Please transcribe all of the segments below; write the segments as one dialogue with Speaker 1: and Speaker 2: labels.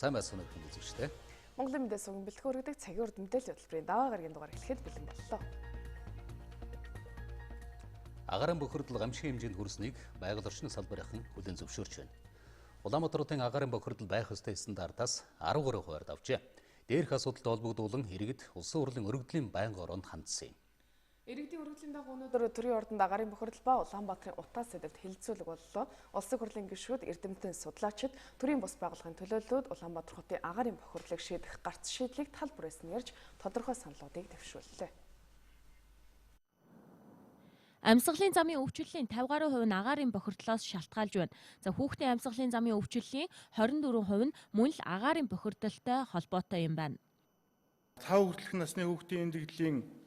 Speaker 1: Сайн байцгаана уу үзэгчдээ.
Speaker 2: Монголын мэдээ суган бэлтгэн өргөдөг цагийн урд мэдээллийн хөтөлбөрийн даваа гарагийн дугаар эхлэхэд бэлэн боллоо.
Speaker 1: Агарын бохирдол гамшигын хэмжээнд хүрснийг байгаль орчны салбарын хүлээн зөвшөөрч байна. Улаанбаатар хотын агарын бохирдол байх ёстой стандартаас 13% давжээ. Дээрх асуудалд холбогдуулан иргэд улсын хурлын өргөдлийн байнгын ороонд хандсан юм.
Speaker 2: Иргэдийн өргөдлийн дагуу өнөөдөр төрийн ордонд агарын бохирдол ба Улаанбаатарын утаа сэдэвт хэлэлцүүлэг боллоо. Улсын хурлын гишүүд, эрдэмтэн судлаачид, төрийн бус байгууллагын төлөөллүүд Улаанбаатар хотын агарын бохирдлыг шийдэх гарц шийдлийг тал бүрээс нь ярьж тодорхой саналуудыг дэвшүүллээ.
Speaker 3: Амьсгалын замын өвчлөлийн 50 гаруй хувь нь агаарын бохирдлоос шалтгаалж байна. За хүүхдийн амьсгалын замын өвчлөлийн 24% нь мөн л агаарын бохирдолтой холбоотой юм байна.
Speaker 4: 5 хүртэлх насны хүүхдийн эндэгдлийн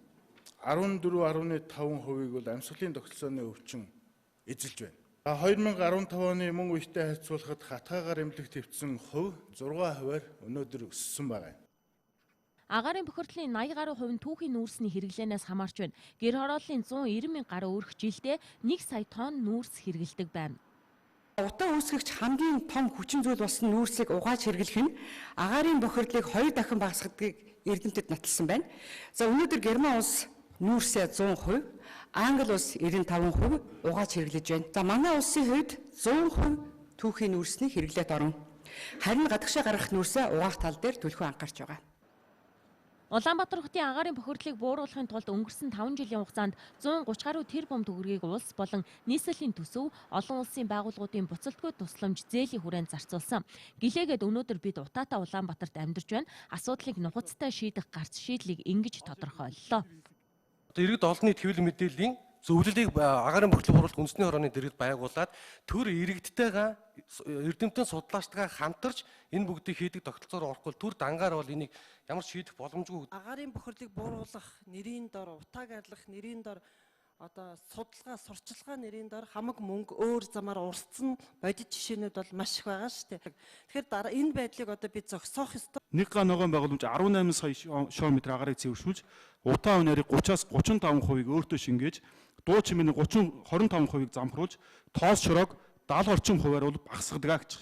Speaker 4: 14.5%-ийг бол амьсгалын тогтолцооны өвчин эзэлж байна. 2015 оны мөн үетэй харьцуулахад хатгаагаар эмнэлэг твцсэн хувь 6%-аар өнөөдөр өссөн байгаа юм.
Speaker 3: Агаарын бохирдлын 80 гаруй хувь нь түүхийн нүүрсний хэрэглээнээс хамаарч байна. Гэр хорооллын 190 мянга гаруй өрх жилдээ 1 сая тонн нүүрс хэрэглэдэг байна.
Speaker 5: Утаа үүсгэгч хамгийн том хүчин зүйл болсон нүүрсийг угааж хэрэглэх нь агаарын бохирдлыг 2 дахин багасгадгийг эрдэмтэд баталсан байна. За өнөөдөр Герман улс нүүрсээ 100%, Англи улс 95% угааж хэрэглэж байна. За манай улсын хувьд 100% түүхийн нүүрсний хэрэглээд орно. Харин гадагшаа гаргах нүүрсээ угаах тал дээр түлхүү анхаарч байгаа.
Speaker 3: Улаанбаатар хотын агаарын бохирдлыг бууруулахын тулд өнгөрсөн 5 жилийн хугацаанд 130 гаруй тэрбум төгрөгийг улс болон нийслэлийн төсөв, олон улсын байгууллагуудын буцалтгүй тусламж зээлийн хүрээнд зарцуулсан. Гэлээгээд өнөөдөр бид утаатай Улаанбаатарт амьдарч байна. Асуудлыг нухацтай шийдэх гарц шийдлийг ингэж тодорхойллоо.
Speaker 6: Одоо иргэд олон нийт хэвлэл мэдээллийн зөвлөлийг агаарын бохирдлыг бууруулах үндэсний хорооны дэргэд байгуулад төр иргэдтэйгээ эрдэмтэн судлаачтайгаа хамтарч энэ бүгдийг хийдэг тогтолцоороо орохгүй төр дангаар бол энийг ямар ч шийдэх боломжгүй.
Speaker 7: Агаарын бохирдлыг бууруулах нэрийн дор, утааг арилгах нэрийн дор, одоо судалгаа, сурчилгаа нэрийн дор хамаг мөнгө өөр замаар урсцсан бодит жишээнүүд бол маш их байгаа шүү дээ. Тэгэхээр дараа энэ байдлыг одоо би зогсоох ёстой.
Speaker 8: Нэг га ногоон байгууламж 18 сая шометр агарыг цэвэршүүлж утаа үнэрийг 30-аас 35%-ийг өөртөө шингээж, дуу чимээний 30 25%-ийг замхруулж, тоос шороог 70 орчим хувиар бол багасгадаг гэж.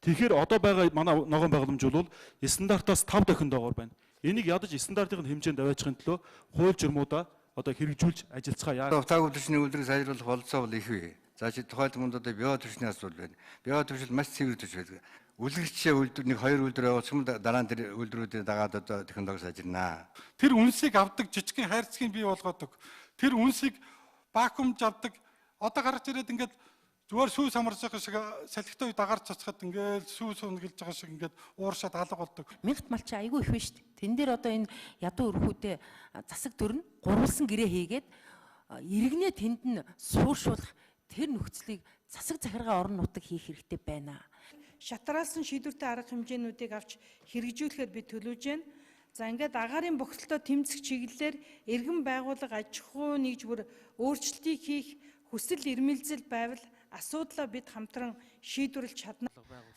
Speaker 8: Тэгэхээр одоо байгаа манай ногоон байгууламж бол стандартаас 5 дахин доогоор байна. Энийг ядаж стандартын хэмжээнд аваачихын төлөө хууль журмуудаа одоо хэрэгжүүлж ажиллацгаая.
Speaker 9: Утаагүй түвшний үйлдвэрийг сайжруулах бололцоо бол их бий. За чи тухайлбал одоо био түвшний асуудал байна. Био түвшил маш цэвэр түвш байдаг. Үлгэрчээ үйлдвэр нэг хоёр үйлдвэр явуулчих юм дараа нь тэр үйлдвэрүүдийн дагаад одоо технологи сайжирнаа.
Speaker 10: Тэр үнсийг авдаг жижигхэн хайрцгийг бий болгодог. Тэр үнсийг вакуумж авдаг. Одоо гарч ирээд ингээд зүгээр сүү самарч байгаа шиг салхитай үед агарч цацхад ингээд сүү сүүн гэлж байгаа шиг ингээд ууршаад алга болдог.
Speaker 11: Мянга малчин айгүй их байна шүү дээ. Тэн дээр одоо энэ ядуу өрхүүдээ засаг төр нь гурвалсан гэрээ хийгээд иргэнээ тэнд нь сууршуулах тэр нөхцөлийг засаг захиргаа орон нутаг хийх хэрэгтэй байна.
Speaker 12: Шатраалсан шийдвэртэй арга хэмжээнүүдийг авч хэрэгжүүлэхээр бид төлөвлөж байна. За ингээд агаарын бохирдолтой тэмцэх чиглэлээр иргэн байгууллага аж ахуй нэгж бүр өөрчлөлтийг хийх хүсэл эрмэлзэл байвал асуудлаа бид хамтран шийдвэрлэж чадна.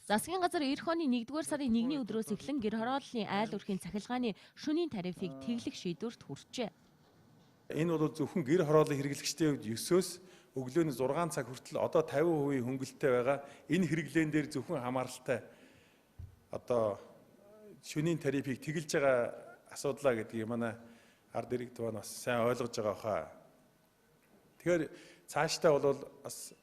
Speaker 3: Засгийн газар эх оны 1-р сарын 1-ний өдрөөс эхлэн гэр хорооллын айл өрхийн цахилгааны шөнийн тарифыг тэглэх шийдвэрт хүрчээ.
Speaker 4: Энэ бол зөвхөн гэр хорооллын хэрэглэгчдийн хувьд 9-өөс өглөөний 6 цаг хүртэл одоо 50% хөнгөлөлттэй байгаа. Энэ хэрэглээн дээр зөвхөн хамааралтай одоо шөнийн тарифыг тэглэж байгаа асуудлаа гэдгийг манай ард иргэд маань бас сайн ойлгож байгаа хаа. Тэгэхээр цаашдаа бол бас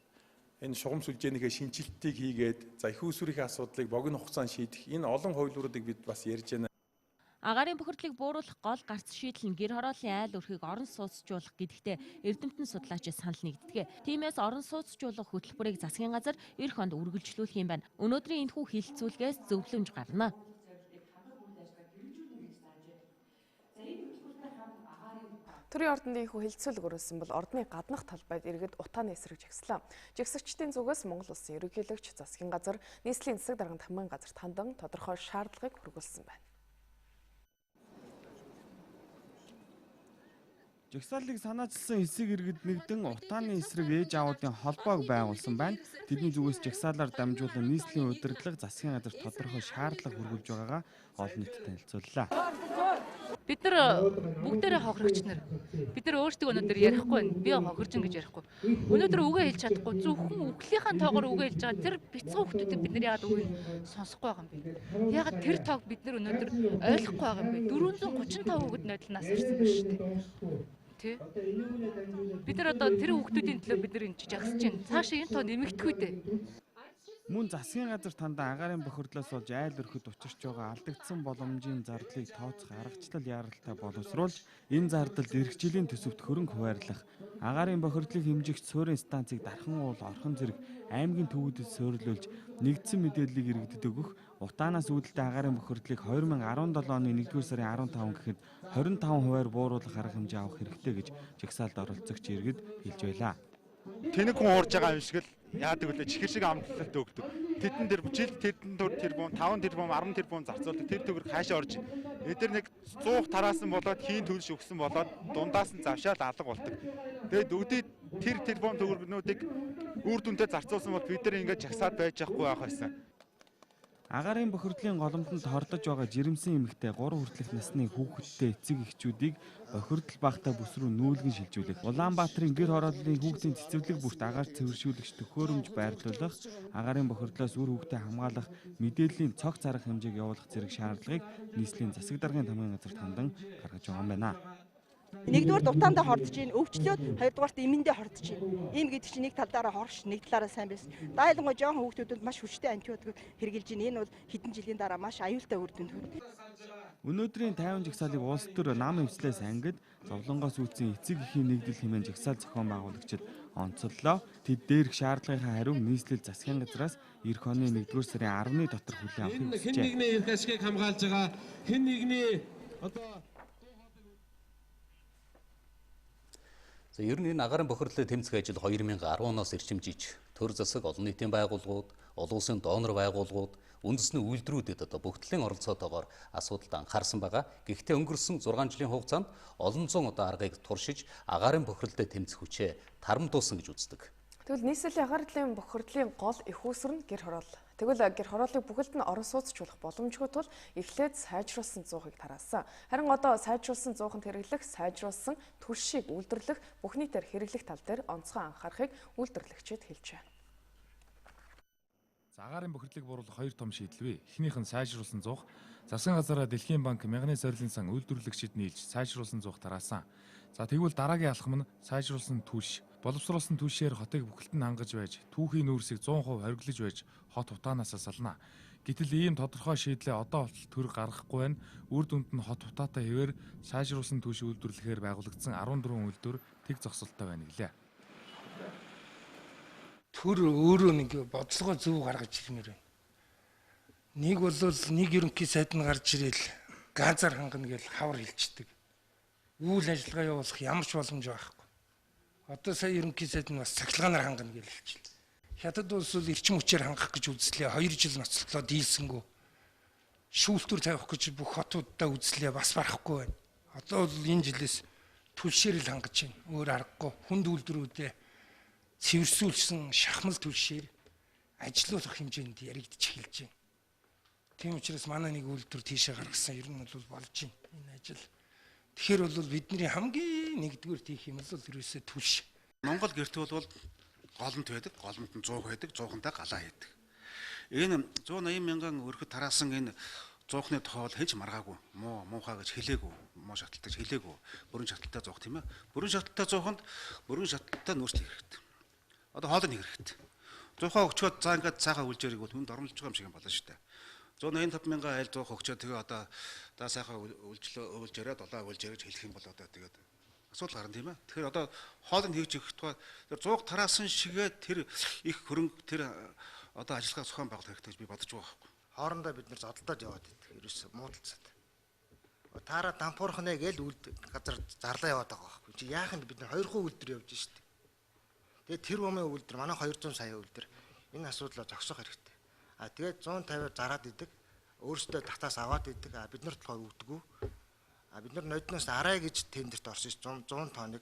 Speaker 4: энэ шугам сүлжээнийхээ шинэчлэлтийг хийгээд за их усүрийн асуудлыг богино хугацаанд шийдэх энэ олон хувилбаруудыг бид бас ярьж байна.
Speaker 3: Агаарын бохирдлыг бууруулах гол гарц шийдэл нь гэр хорооллын айл өрхийг орон сууцжуулах гэдэгтээ эрдэмтэн судлаачид санал нэгддэг. Тиймээс орон сууцжуулах хөтөлбөрийг засгийн газар эх онд үргэлжлүүлэх юм байна. Өнөөдрийн энэхүү хэлэлцүүлгээс зөвлөмж гарна.
Speaker 2: Төрийн ордонд ийхүү хэлэлцүүлэг өрөөсөн бол ордны гаднах талбайд иргэд утааны эсрэг жагслаа. Жагсагчдын зүгээс Монгол улсын ерөнхийлөгч, засгийн газар, нийслэлийн засаг даргын тамгын газарт хандан тодорхой шаардлагыг хүргүүлсэн байна.
Speaker 13: Жагсаалыг санаачилсан хэсэг иргэд нэгдэн утааны эсрэг ээж аавуудын холбоог байгуулсан байна. Тэдний зүгээс жагсаалаар дамжуулан нийслэлийн удирдлага засгийн газар тодорхой шаардлага хүргүүлж байгаагаа олон нийтэд танилцууллаа.
Speaker 14: Бид нар бүгдээрээ хохирогч нар. Бид нар өөрсдөө өнөөдөр ярихгүй байна. Би хохирж гэж ярихгүй. Өнөөдөр үгээ хэлж чадахгүй. Зөвхөн үхлийнхаа тоогоор үгээ хэлж байгаа тэр бяцхан хүмүүсийг бид нар яагаад үгийг сонсохгүй байгаа юм бэ? Яагаад тэр тоог бид нар өнөөдөр ойлгохгүй байгаа юм бэ? 435 хүүхэд нодлоноос ирсэн байна шүү дээ. Тэ? Бид нар одоо тэр хүүхдүүдийн төлөө бид нар энэ жагсаж байна. Цаашаа энэ тоо нэмэгдэхгүй дээ.
Speaker 13: Мөн засгийн газар тандаа агаарын бохирдлоос болж айл өрхөд учирч байгаа алдагдсан боломжийн зардлыг тооцох аргачлал яаралтай боловсруулж энэ зардалд эх жилийн төсөвт хөрөнгө хуваарлах, агаарын бохирдлыг хэмжигч суурин станцыг Дархан уул, Орхон зэрэг аймгийн төвүүдэд суйрлуулж нэгдсэн мэдээллийг иргэдэд өгөх, утаанаас үүдэлтэй агаарын бохирдлыг 2017 оны 1-р сарын 15 гэхэд 25%-аар бууруулах арга хэмжээ авах хэрэгтэй гэж жагсаалд оролцогч иргэд хэлж байлаа.
Speaker 15: Тэнэг хүн уурж байгаа юм шиг л яадаг вүлээ чихэр шиг амтлалт өгдөг. Тэдэн дээр жилд тэдэн төр тэрбум, 5 тэрбум, 10 тэрбум зарцуулдаг. Тэр төгрөг хаашаа орж ийн. Эдгээр нэг 100 тараасан болоод хийн төлш өгсөн болоод дундаас нь завшаал алга болдог. Тэгээд өдий тэр тэрбум төгрөгнүүдийг үр дүнтэй зарцуулсан бол бид нар ингэж жагсаад байж байхгүй байх байсан.
Speaker 13: Агаарын бохирдлын голомтонд хордож байгаа жирэмсэн эмэгтэй 3 хүртэлх насны хүүхэдтэй эцэг эхчүүдийг бохирдол багтаа бүс рүү нүүлгэн шилжүүлэх, Улаанбаатарын гэр хорооллын хүүхдийн цэцэрлэг бүрт агаар цэвэршүүлэгч төхөөрөмж байрлуулах, агаарын бохирдлоос үр хүүхдээ хамгаалах мэдээллийн цогц арга хэмжээг явуулах зэрэг шаардлагыг нийслэлийн засаг даргын тамгын газарт хандан гаргаж байгаа юм байна.
Speaker 16: Нэгдүгээр дутаандаа хордож ийн, өвчлөөд хоёрдугаарт эмэндээ хордож ийн. Ийм гэдэг чинь нэг талдаараа хорш, нэг талаараа сайн байсан. Дайлангуй жоохон хүүхдүүдэд маш хүчтэй антибиотик хэрэглэж ийн. Энэ бол хэдэн жилийн дараа маш аюултай үр дүнд хүрнэ.
Speaker 13: Өнөөдрийн 50 жагсаалыг улс төр нам эвслээс ангид зовлонгоос үүдсэн эцэг эхийн нэгдэл хэмээн жагсаал зохион байгуулагчид онцоллоо. Тэд дээрх шаардлагынхаа хариуг нийслэл засгийн газраас эх оны 1-р сарын 10-ны дотор хүлээн авахыг хүсжээ.
Speaker 17: Хэн нэгний эрх ашигыг хамгаалж байгаа, хэн нэгний одоо
Speaker 1: За ер нь энэ агаарын бохирдлыг тэмцэх ажил 2010 оноос эрчимжиж төр засаг, олон нийтийн байгууллагууд, олон улсын донор байгууллагууд, үндэсний үйлдвэрүүдэд одоо бүх төрлийн оролцоотойгоор асуудалд анхаарсан байгаа. Гэхдээ өнгөрсөн 6 жилийн хугацаанд олон зуун одоо аргыг туршиж агаарын бохирдлыг тэмцэх хүчээ тарамдуулсан гэж үздэг.
Speaker 2: Тэгвэл нийслэлийн агаарын бохирдлын гол эх үүсвэр нь гэр хороол. Тэгвэл гэр хорооллыг бүхэлд нь орон сууцчлах боломжгүй тул эхлээд сайжруулсан зуухыг тараасан. Харин одоо сайжруулсан зууханд хэрэглэх, сайжруулсан түлшийг үйлдвэрлэх, бүх нийтээр хэрэглэх тал дээр онцгой анхаарахыг үйлдвэрлэгчид хэлж байна.
Speaker 4: За агаарын бохирдлыг бууруулах хоёр том шийдэл бий. Эхнийх нь сайжруулсан зуух. Засгийн газараа Дэлхийн банк, Мянганы сорилын сан үйлдвэрлэгчид нийлж сайжруулсан зуух тараасан. За тэгвэл дараагийн алхам нь сайжруулсан түлш. Боловсруулсан түлшээр хотыг бүхэлд нь хангаж байж, түүхийн нүүрсийг 100% хориглож байж хот утаанаасаа сална. Гэтэл ийм тодорхой шийдлээ одоо болтол төр гаргахгүй байна. Үр дүнд нь хот утаатай хэвээр сайжруулсан түлш үйлдвэрлэхээр байгуулагдсан 14 үйлдвэр тэг зогсолттой байна гэлээ.
Speaker 18: Төр өөрөө нэг бодлогоо зөв гаргаж ирмээр байна. Нэг бол нэг ерөнхий сайд нь гарч ирээл газар хангана гэж хавар хэлчихдэг. Үйл ажиллагаа явуулах ямар ч боломж байхгүй. Одоо сая ерөнхий сайд нь бас цахилгаанаар хангана гэж хэлчихлээ. Хятад улс бол эрчим хүчээр хангах гэж үзлээ. 2 жил ноцлолоо дийлсэнгүү. Шүүлтүр тавих гэж бүх хотуудаа үзлээ. Бас барахгүй байна. Одоо бол энэ жилээс түлшээр л хангаж байна. Өөр аргагүй. Хүнд үйлдвэрүүдээ цэвэрсүүлсэн шахмал түлшээр ажилуулах хэмжээнд яригдчих эхэлж байна. Тийм учраас манай нэг үйлдвэр тийшээ гаргасан. Ер нь бол болж байна энэ ажил. Тэгэхээр бол бидний хамгийн нэгдүгээр тийх юм бол ерөөсөө түлш.
Speaker 19: Монгол гэрт бол голомт байдаг, голомт нь 100 байдаг, 100-тай галаа хийдэг. Энэ 180 мянган өрхөд тараасан энэ зуухны тухай бол хэн ч маргаагүй, муу муухай гэж хэлээгүй, муу шатлалтай гэж хэлээгүй. Бүрэн шатлалтай зуух тийм ээ. Бүрэн шатлалтай зууханд бүрэн шатлалтай нүүрслэх хэрэгтэй. Одоо хоол нь хэрэгтэй. Зуухаа өгчөөд за ингээд цаахан үлжээрийг бол хүнд оромжлож байгаа юм шиг юм болно шүү дээ. 185 мянган айл зуух өгчөө тэгээ одоо за сайхан үйлчлээ өвлжээрээ долоо өвлжээрэй гэж хэлэх юм бол одоо тэгээд асуудал гарна тийм ээ. Тэгэхээр одоо хоол нь хийж өгөх тухай тэр зуух тараасан шигээ тэр их хөрөнгө тэр одоо ажиллагаа зохион байгуулах хэрэгтэй гэж би бодож байгаа байхгүй.
Speaker 20: Хоорондоо бид нэр зодолдоод яваад идэх ерөөсөө муудалцаад. Таараа дампуурхнэ гээл үл газар зарлаа яваад байгаа байхгүй. Чи яах юм бид нар 2% үйлдвэр явж штт. Тэгээд тэр бомын үйлдвэр манай 200 сая үйлдвэр энэ асуудлаа зогсоох хэрэгтэй. А тэгээд 150-аар зараад идэг. Өөрсдөө татаас аваад идэг. А бид нарт болохоор өгдөггүй. А бид нар нодноос арай гэж тендерт орсон ш 100 тонныг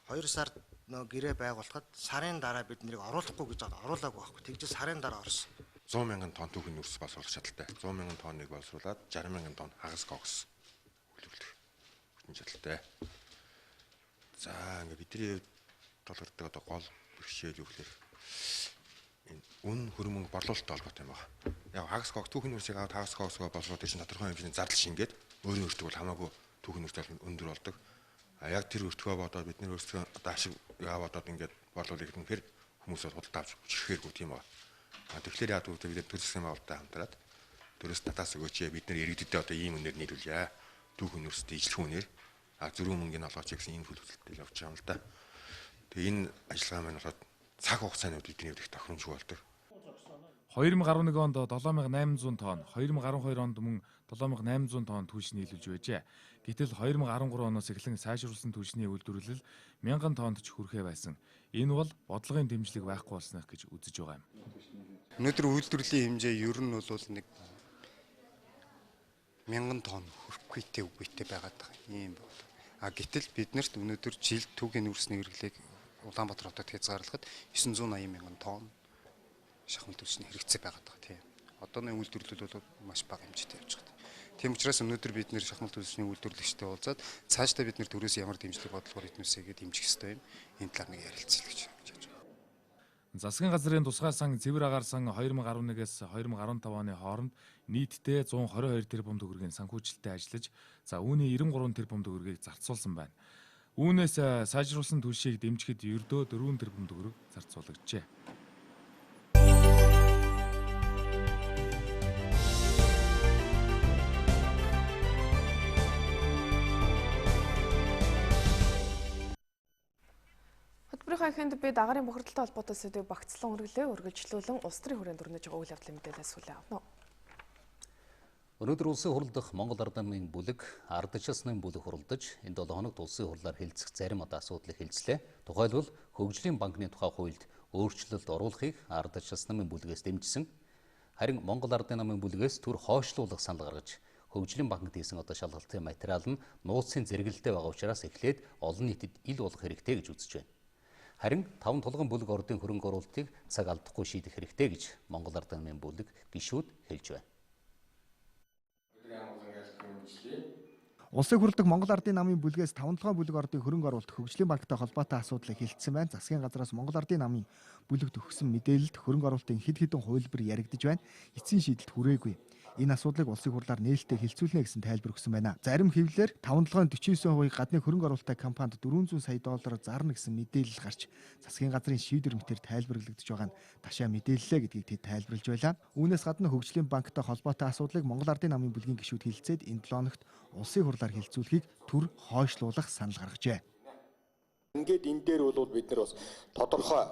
Speaker 20: 2 сар нөө гэрээ байгуулахад сарын дараа бид нарыг оруулахгүй гэж оруулаагүй байхгүй. Тэгжээ сарын дараа орсон.
Speaker 21: 100 мянган тонн түүхийн нүүрс боловсруулах чадaltaй. 100 мянган тонныг боловсруулад 60 мянган тонн хагас кокс үйлдвэрлэх. Хүчин чадалтай. За ингээ бидний тулгардаг одоо гол бэрхшээл юу гэхээр энэ үн хөрөнгө борлуулалттай холбоотой юм байна. Яг хагас кокс түүхэн нүүрсийг аваад хагас коксгоо боловсруулах чинь тодорхой хэмжээний зардал шингээд өөрийн өртөг бол хамаагүй түүхэн нүүрс өндөр болдог. А яг тэр өртгөө бодоод бид нэр өөрсдөө одоо ашиг яа бодоод ингээд борлуулах гэхээр хүмүүс бол худалдаа авч хүчрэхээргүй тийм байна. А тэгэхээр яа гэвэл бид нар төр засгийн байгууллагатай хамтраад төрөөс татаас өгөөч бид нар иргэдэдээ одоо ийм үнээр нийлүүлье. Түүхэн нүүрстэй ижлэх үнээр а зөрүүн мөнгөний олгооч гэсэн ийм төлөвлөлттэй явж байгаа юм л да. Тэгээ энэ ажиллагаа маань болохоор цаг хугацааны үед бидний их тохиромжгүй болдог.
Speaker 22: 2011 онд 7800 тонн, 2012 онд мөн 7800 тонн түлш нийлүүлж байжээ. Гэтэл 2013 оноос эхлэн сайжруулсан түлшний үйлдвэрлэл 1000 тоннд ч хүрэхээ байсан. Энэ бол бодлогын дэмжлэг байхгүй болсноох гэж үзэж байгаа юм.
Speaker 23: Өнөөдөр үйлдвэрлэлийн хэмжээ ер нь бол нэг 1000 тонн хүрэхгүйтэй үгүйтэй байгаад байгаа юм бол. А гэтэл биднэрт өнөөдөр жилд түүхийн нүүрсний хэрэглээг Улаанбаатар хотод хязгаарлахад 980 мянган тонн шахмал түлшний хэрэгцээ байгаад байгаа тийм. Одооны үйлдвэрлэл бол маш бага хэмжээтэй явж байгаа. Тийм учраас өнөөдөр бид нэр шахмал түлшний үйлдвэрлэгчтэй уулзаад цаашдаа бид нэр төрөөс ямар дэмжлэг бодлогоор эднүсэгээ дэмжих ёстой юм. Энэ талаар нэг ярилцъя гэж бодож байна.
Speaker 22: Засгийн газрын тусгай сан цэвэр агаар сан 2011-ээс 2015 оны хооронд нийтдээ 122 тэрбум төгрөгийн санхүүжилттэй ажиллаж, за үүний 93 тэрбум төгрөгийг зарцуулсан байна. Үүнээс сайжруулсан түлшийг дэмжихэд ердөө 4 тэрбум төгрөг зарцуулагджээ.
Speaker 2: Хөтөлбөрийн эхэнд бид агаарын бохирдолтой холбоотой сэдвийг багцлан үргэлжлээ үргэлжлүүлэн улс төрийн хүрээнд өрнөж байгаа үйл явдлын мэдээлэлээс хүлээн авна.
Speaker 1: Өнөөдөр улсын хурал дахь Монгол Ард намын бүлэг, Ардчилсан намын бүлэг хуралдаж, энэ 7 хоногт улсын хурлаар хэлцэх зарим одоо асуудлыг хэлцлээ. Тухайлбал хөгжлийн банкны тухай хуульд өөрчлөлт оруулахыг Ардчилсан намын бүлгээс дэмжсэн. Харин Монгол Ардын намын бүлгээс төр хойшлуулах санал гаргаж, хөгжлийн банкнд хийсэн одоо шалгалтын материал нь нууцын зэрэгэлтэй байгаа учраас эхлээд олон нийтэд ил болох хэрэгтэй гэж үзэж байна. Харин 5 тулган бүлэг ордын хөрөнгө оруулалтыг цаг алдахгүй шийдэх хэрэгтэй гэж Монгол Ард намын бүлэг гишүүд хэлж байна.
Speaker 24: Улсын хурлын Монгол Ардын намын бүлгээс 5 толгой бүлэг ордын хөрөнгө оруулалт хөгжлийн банктай холбоотой асуудлыг хэлцсэн байна. Засгийн газраас Монгол Ардын намын бүлэгт өгсөн мэдээлэлд хөрөнгө оруулалтын хэд хэдэн хувилбар яригдж байна. Эцсийн шийдэлд хүрээгүй. Энэ асуудлыг улсын хурлаар нээлттэй хэлцүүлнэ гэсэн тайлбар өгсөн байна. Зарим хэвлэлээр 5 толгойн 49% гадны хөрөнгө оруулалттай компанид 400 сая доллараар зарна гэсэн мэдээлэл гарч засгийн газрын шийдвэр мэтэр тайлбарлагдаж байгаа нь ташаа мэдээллээ гэдгийг тэд тайлбарлаж байлаа. Үүнээс гадна хөгжлийн банктай холбоотой асуудлыг Монгол Ардын намын бүлгийн гишүүд хэлцээд энэ 7 хоногт улсын хурлаар хэлцүүлэхийг төр хойшлуулах санал гаргажээ.
Speaker 25: Ингээд энэ дээр бол бид нар бас тодорхой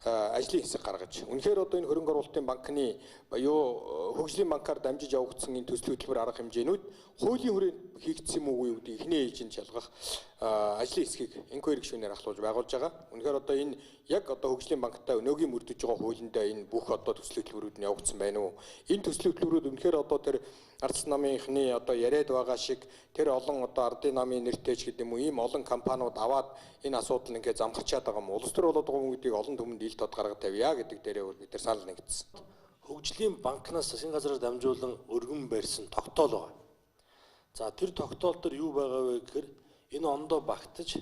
Speaker 25: ажлын хэсэг гаргаж үнэхээр одоо энэ хөрөнгө оруулалтын банкны юу хөгжлийн банкар дамжиж явагдсан энэ төсөл хөтөлбөр арга хэмжээнүүд хуулийн хүрээнд хийгдсэн юм уу гэдгийг эхний ээлжинд шалгах ажлын хэсгийг инквайри гишүүнээр ахлуулж байгуулж байгаа. Үнэхээр одоо энэ яг одоо хөгжлийн банктай өнөөгийн мөрдөж байгаа хуулиндаа энэ бүх одоо төсөл хөтөлбөрүүд нь явагдсан байна уу? Энэ төсөл хөтөлбөрүүд үнэхээр одоо тэр Ардс намынхны одоо яриад байгаа шиг тэр олон одоо ардын намын нэртэй ч гэдэг юм уу ийм олон компаниуд аваад энэ асуудал ингээд замхарчаад байгаа юм. Улс төр болоод байгаа юм гэдгийг олон түмэнд ил тод гаргаж тавья гэдэг дээрээ бол бид нар санал нэгдсэн.
Speaker 26: Хөгжлийн банкнаас засгийн газраар дамжуулан өргөн барьсан тогтоол байгаа. За тэр тогтоол дээр юу байгаа вэ гэхээр энэ ондоо багтаж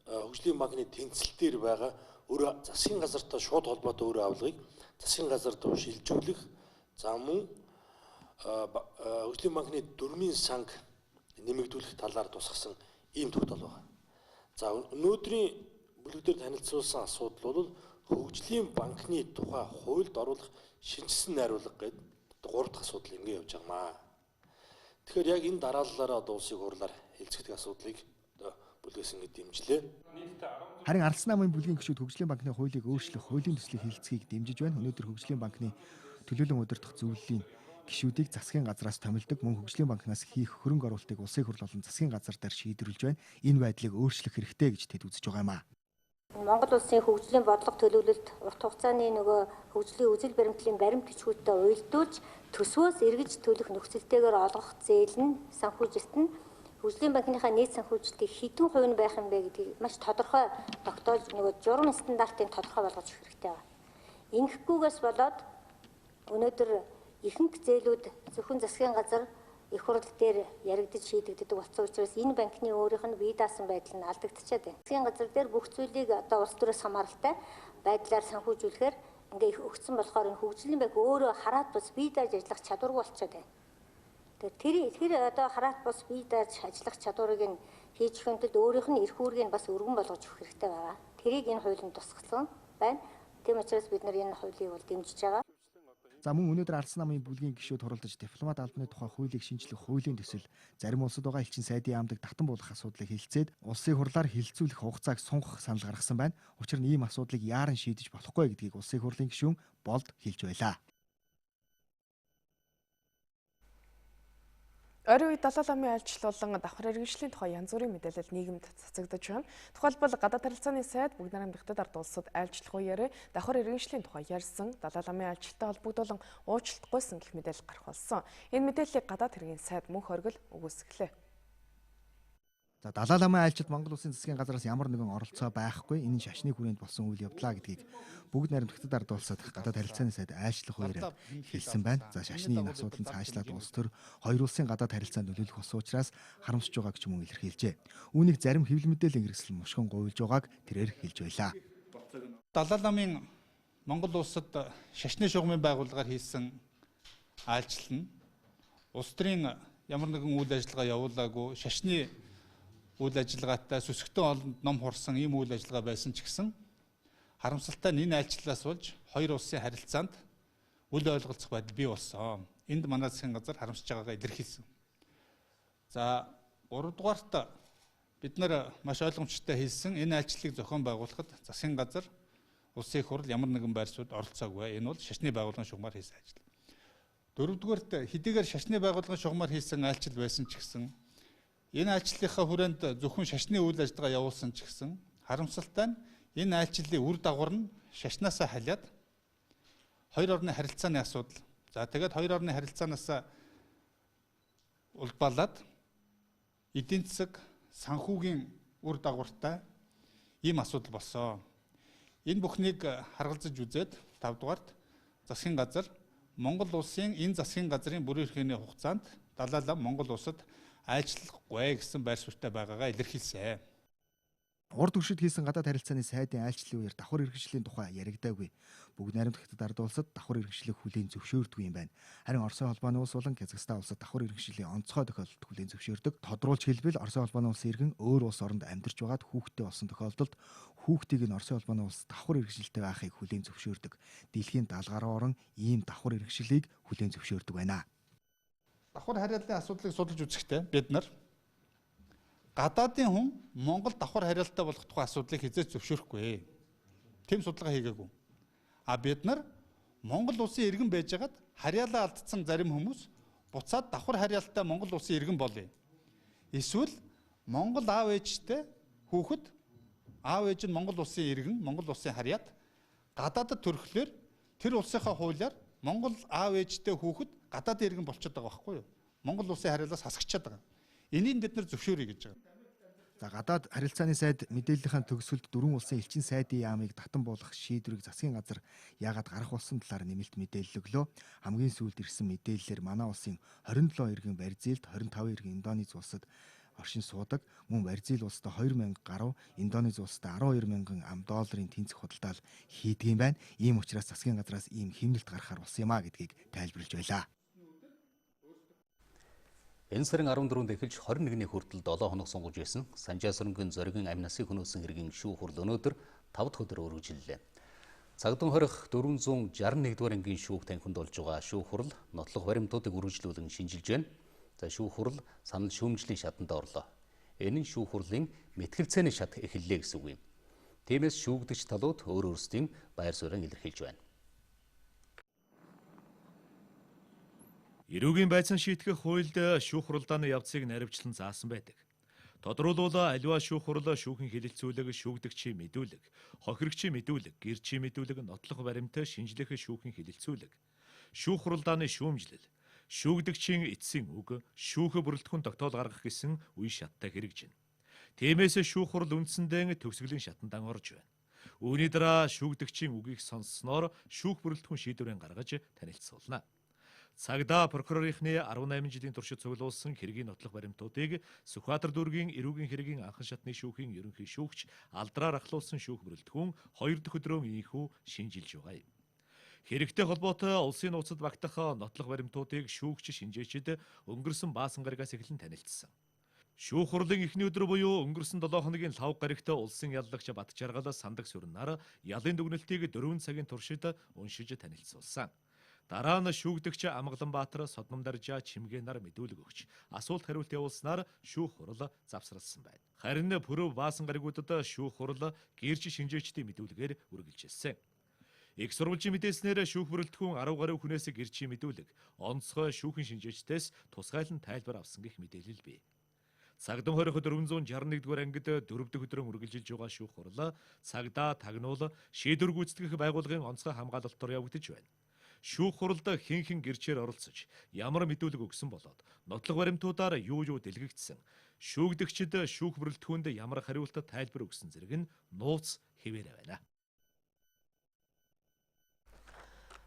Speaker 26: хөгжлийн банкны тэнцэл дээр байгаа өөр засгийн газартай шууд холбоотой үр авлагыг засгийн газар руу шилжүүлэх, за мөн хөгжлийн банкны дөрмийн санг нэмэгдүүлэх талаар тусгасан ийм тогтоол байна. За өнөөдрийн бүлэг дээр танилцуулсан асуудал бол хөгжлийн банкны тухай хуульд оруулах шинэчилсэн найруулга гэдэг гурав дахь асуудал ингэ явж байгаамаа. Тэгэхээр яг энэ дарааллаараа одоо улсын хурлаар хэлцэгдэх асуудлыг одоо бүлгээс ингэ дэмжлээ.
Speaker 24: Харин Ардсан намын бүлгийн гишүүд хөгжлийн банкны хуулийг өөрчлөх хуулийн төслийг хэлцгийг дэмжиж байна. Өнөөдөр хөгжлийн банкны төлөөлөн удирдах зөвлөлийн гишүүдийг засгийн газраас томилдог, мөн хөгжлийн банкнаас хийх хөрөнгө оруулалтыг улсын хурл болон засгийн газар дээр шийдвэрлэж байна. Энэ байдлыг өөрчлөх хэрэгтэй гэж тэд үзэж байгаа юм а.
Speaker 27: Монгол улсын хөгжлийн бодлого төлөвлөлт урт хугацааны нөгөө хөгжлийн үзэл баримтлалын баримт бичгүүдтэй уялдуулж төсвөөс эргэж төлөх нөхцөлтэйгээр олгох зээл нь санхүүжилт нь хөгжлийн банкныхаа нийт санхүүжилтийг хэдэн хувь нь байх юм бэ гэдгийг маш тодорхой тогтоож нөгөө журам стандартыг тодорхой болгож өгөх хэрэгтэй байна. Ингэхгүйгээс болоод өнөөдөр ихэнх зээлүүд зөвхөн засгийн газар Их хурл дээр яригдаж шийдэгддэг болсон учраас энэ банкны өөрийнх нь бие даасан байдал нь алдагдчихад байна. Засгийн газар дээр бүх зүйлийг одоо улс төрөөс хамааралтай байдлаар санхүүжүүлэхээр ингээ их өгсөн болохоор энэ хөгжлийн банк өөрөө хараат бус бие дааж ажиллах чадваргүй болчиход байна. Тэгэхээр тэр одоо хараат бус бие дааж ажиллах чадварыг нь хийж өгөхийн тулд өөрийнх нь эрх үүргийг бас өргөн болгож өгөх хэрэгтэй байгаа. Тэрийг энэ хуулинд тусгасан байна. Тийм учраас бид нар энэ хуулийг бол дэмжиж байгаа.
Speaker 24: За мөн өнөөдөр Арслан намын бүлгийн гишүүд хуралдаж дипломат албаны тухай хуулийг шинжлэх хуулийн төсөл зарим улсад байгаа элчин сайдын яамдаг татан буулгах асуудлыг хэлцээд улсын хурлаар хэлэлцүүлэх хугацааг сунгах санал гаргасан байна. Учир нь ийм асуудлыг яаран шийдэж болохгүй гэдгийг улсын хурлын гишүүн Болд хэлж байлаа.
Speaker 2: Ойрын үед Далай ламын айлчлал болон давхар иргэншлийн тухай янз бүрийн мэдээлэл нийгэмд цацагдаж байна. Тухайлбал гадаад харилцааны сайд бүгд найрамдах Хятад ард улсад айлчлах үеэрээ давхар иргэншлийн тухай ярьсан, Далай ламын айлчлалтай холбогдуулан уучлалт гуйсан гэх мэдээлэл гарах болсон. Энэ мэдээллийг гадаад хэргийн сайд мөнх оргил үгүйсгэлээ.
Speaker 24: За Далай ламын айлчлалд Монгол Улсын засгийн газраас ямар нэгэн оролцоо байхгүй. Энэ нь шашны хүрээнд болсон үйл явдлаа гэдгийг бүгд найрамдах Хятад ард улсад гадаад харилцааны сайд айлчлах үеэр хэлсэн байна. За шашны энэ асуудал нь цаашлаад улс төр хоёр улсын гадаад харилцаанд нөлөөлөх болсон учраас харамсаж байгааг ч мөн илэрхийлжээ. Үүнийг зарим хэвлэл мэдээллийн хэрэгсэл мушгин гуйлж байгааг тэрээр хэлж байлаа.
Speaker 5: Далай ламын Монгол улсад шашны шугамын байгууллагаар хийсэн айлчлал нь улс төрийн ямар нэгэн үйл ажиллагаа явуулаагүй шашны үйл ажиллагаатай сүсгтэн олонд ном хурсан ийм үйл ажиллагаа байсан ч гэсэн харамсалтай нь энэ айлчлалаас болж хоёр улсын харилцаанд үл ойлголцох байдал бий болсон. Энд манай засгийн газар харамсаж байгаагаа илэрхийлсэн. За гуравдугаарт бид нар маш ойлгомжтой хэлсэн энэ айлчлалыг зохион байгуулахад засгийн газар улсын их хурл ямар нэгэн байр суурьд оролцоогүй. Энэ бол шашны байгууллагын шугамар хийсэн ажил. Дөрөвдүгээрт хэдийгээр шашны байгууллагын шугамар хийсэн айлчлал байсан ч гэсэн энэ айлчлалынхаа хүрээнд зөвхөн шашны үйл ажиллагаа явуулсан ч гэсэн харамсалтай нь энэ айлчлалын үр дагавар нь шашнаасаа халиад хоёр орны харилцааны асуудал. За тэгээд хоёр орны харилцаанаас улбаалаад эдийн засаг санхүүгийн үр дагавартай ийм асуудал болсон. Энэ бүхнийг харгалзаж үзээд 5 дугаарт засгийн газар Монгол улсын энэ засгийн газрын бүрэн эрхийн хугацаанд Далай лам Монгол улсад айлчлахгүй гэсэн байр суурьтай байгаагаа илэрхийлсэн.
Speaker 24: Урд түвшид хийсэн гадаад харилцааны сайдын айлчлалын үеэр давхар иргэншлийн тухай яригдаагүй. Бүгд найрамдах Хятад ард улсад давхар иргэншлийг хүлээн зөвшөөрдөг юм байна. Харин Оросын холбооны улс болон Казахстан улсад давхар иргэншлийн онцгой тохиолдолд хүлээн зөвшөөрдөг. Тодруулж хэлбэл Оросын холбооны улсын иргэн өөр улс оронд амьдарч байгаад хүүхэдтэй болсон тохиолдолд хүүхдийг нь Оросын холбооны улс давхар иргэншилтэй байхыг хүлээн зөвшөөрдөг. Дэлхийн 70 гаруй орн ийм давхар иргэншлийг хүлээн зөвшөөрдөг байна.
Speaker 5: Давхар харьяаллын асуудлыг судалж үзэхдээ бид нар гадаадын хүн Монгол давхар харьяалтай болох тухай асуудлыг хизээч зөвшөөрөхгүй. Тэм судалгаа хийгээгүй. А бид нар Монгол улсын иргэн байжгаад харьяалаа алдсан зарим хүмүүс буцаад давхар харьяалтай Монгол улсын иргэн болъё. Эсвэл Монгол аав ээжтэй хүүхэд аав ээж нь Монгол улсын иргэн, Монгол улсын харьяат гадаадад төрөхлөөр тэр улсынхаа хуулиар Монгол аав ээжтэй хүүхэд гадаадын иргэн болчиход байгаа байхгүй юу? Монгол улсын харьяалаас хасагчаад байгаа. Энийг бид нар зөвшөөрье гэж байгаа.
Speaker 24: За гадаад харилцааны сайд мэдээллийнхаа төгсгөлд дөрвөн улсын элчин сайдын яамыг татан буулгах шийдвэрийг засгийн газар яагаад гаргах болсон талаар нэмэлт мэдээлэл өглөө. Хамгийн сүүлд ирсэн мэдээллээр манай улсын 27 иргэн Бразилд, 25 иргэн Индонез улсад оршин суудаг. Мөн Бразил улсад 2000 гаруй, Индонез улсад 12 мянган ам долларын тэнцэх худалдаал хийдэг юм байна. Ийм учраас засгийн газраас ийм хэмнэлт гаргахаар болсон юм а гэдгийг тайлбарлаж байлаа.
Speaker 1: Энэ сарын 14-нд эхэлж 21-ний хүртэл 7 хоног сунгаж байсан Санжаа сүрэнгийн зоригийн амь насыг хөнөөсөн хэргийн шүүх хурал өнөөдөр 5 дахь өдөр үргэлжлэлээ. Цагдан хорих 461 дугаар ангийн шүүх танхимд болж байгаа шүүх хурал нотлох баримтуудыг үргэлжлүүлэн шинжилж байна. За шүүх хурал санал шүүмжлийн шатанд орлоо. Энэ нь шүүх хурлын мэтгэлцээний шат эхэллээ гэсэн үг юм. Тиймээс шүүгдэгч талууд өөр өөрсдийн байр суурийг илэрхийлж байна.
Speaker 6: Эрүүгийн байцаан шийтгэх хуульд шүүх хуралдааны явцыг наривчлан заасан байдаг. Тодруулбал аливаа шүүх хурал шүүхийн хэлэлцүүлэг, шүүгдэгчийн мэдүүлэг, хохирогчийн мэдүүлэг, гэрчийн мэдүүлэг, нотлох баримт, шинжлэх шүүхийн хэлэлцүүлэг, шүүх хуралдааны шүүмжлэл, шүүгдэгчийн эцсийн үг, шүүх бүрэлдэхүүн тогтоол гаргах гэсэн үе шаттай хэрэгжинэ. Тиймээс шүүх хурал үндсэндээ төгсгөлийн шатанд орж байна. Үүний дараа шүүгдэгчийн үгийг сонссноор шүүх бүрэлдэхүүн шийдвэрээ гаргаж танилцуулна. Цагдаа прокурорынхны 18 жилийн туршид цуглуулсан хэргийн нотлох баримтуудыг Сүхбаатар дүүргийн эрүүгийн хэргийн анхан шатны шүүхийн ерөнхий шүүгч алдраар ахлуулсан шүүх бүрэлдэхүүн 2 дахь өдрөө ийхүү шинжилж байгаа юм. Хэрэгтэй холбоотой улсын нууцад багтах нотлох баримтуудыг шүүгч шинжээчид өнгөрсөн баасан гарагаас эхлэн танилцсан. Шүүх хурлын эхний өдөр буюу өнгөрсөн 7 хоногийн лав гарагт улсын яллагч Батжаргал сандаг сүрнаар ялын дүгнэлтийг 4 цагийн туршид уншиж танилцуулсан. Дараа нь шүүгдэгч Амгаланбаатар, Содномдаржаа, Чимгэнаар мэдүүлэг өгч асуулт хариулт явуулснаар шүүх хурал завсралсан байна. Харин Пүрэв баасан гаригуудад шүүх хурал гэрч шинжээчдийн мэдүүлгээр үргэлжилсэн. Их сурвалжийн мэдээснээр шүүх бүрэлдэхүүн 10 гаруй хүнээс гэрчийн мэдүүлэг, онцгой шүүхэн шинжээчдээс тусгайлан тайлбар авсан гэх мэдээлэл бий. Цагдам хорих 461 дугаар ангид 4 дахь өдрөн үргэлжилж байгаа шүүх хурал цагдаа, тагнуул, шийдвэр гүйцэтгэх байгууллагын онцгой хамгаалалтаар явагдаж байна. Шүүх хуралд хэн хэн гэрчээр оролцож, ямар мэдүүлэг өгсөн болоод нотлох баримтуудаар юу юу дэлгэгдсэн, шүүгдэгчид шүүх бүрэлдэхүүнд ямар хариултад тайлбар өгсөн зэрэг нь нууц хэвээрээ байна.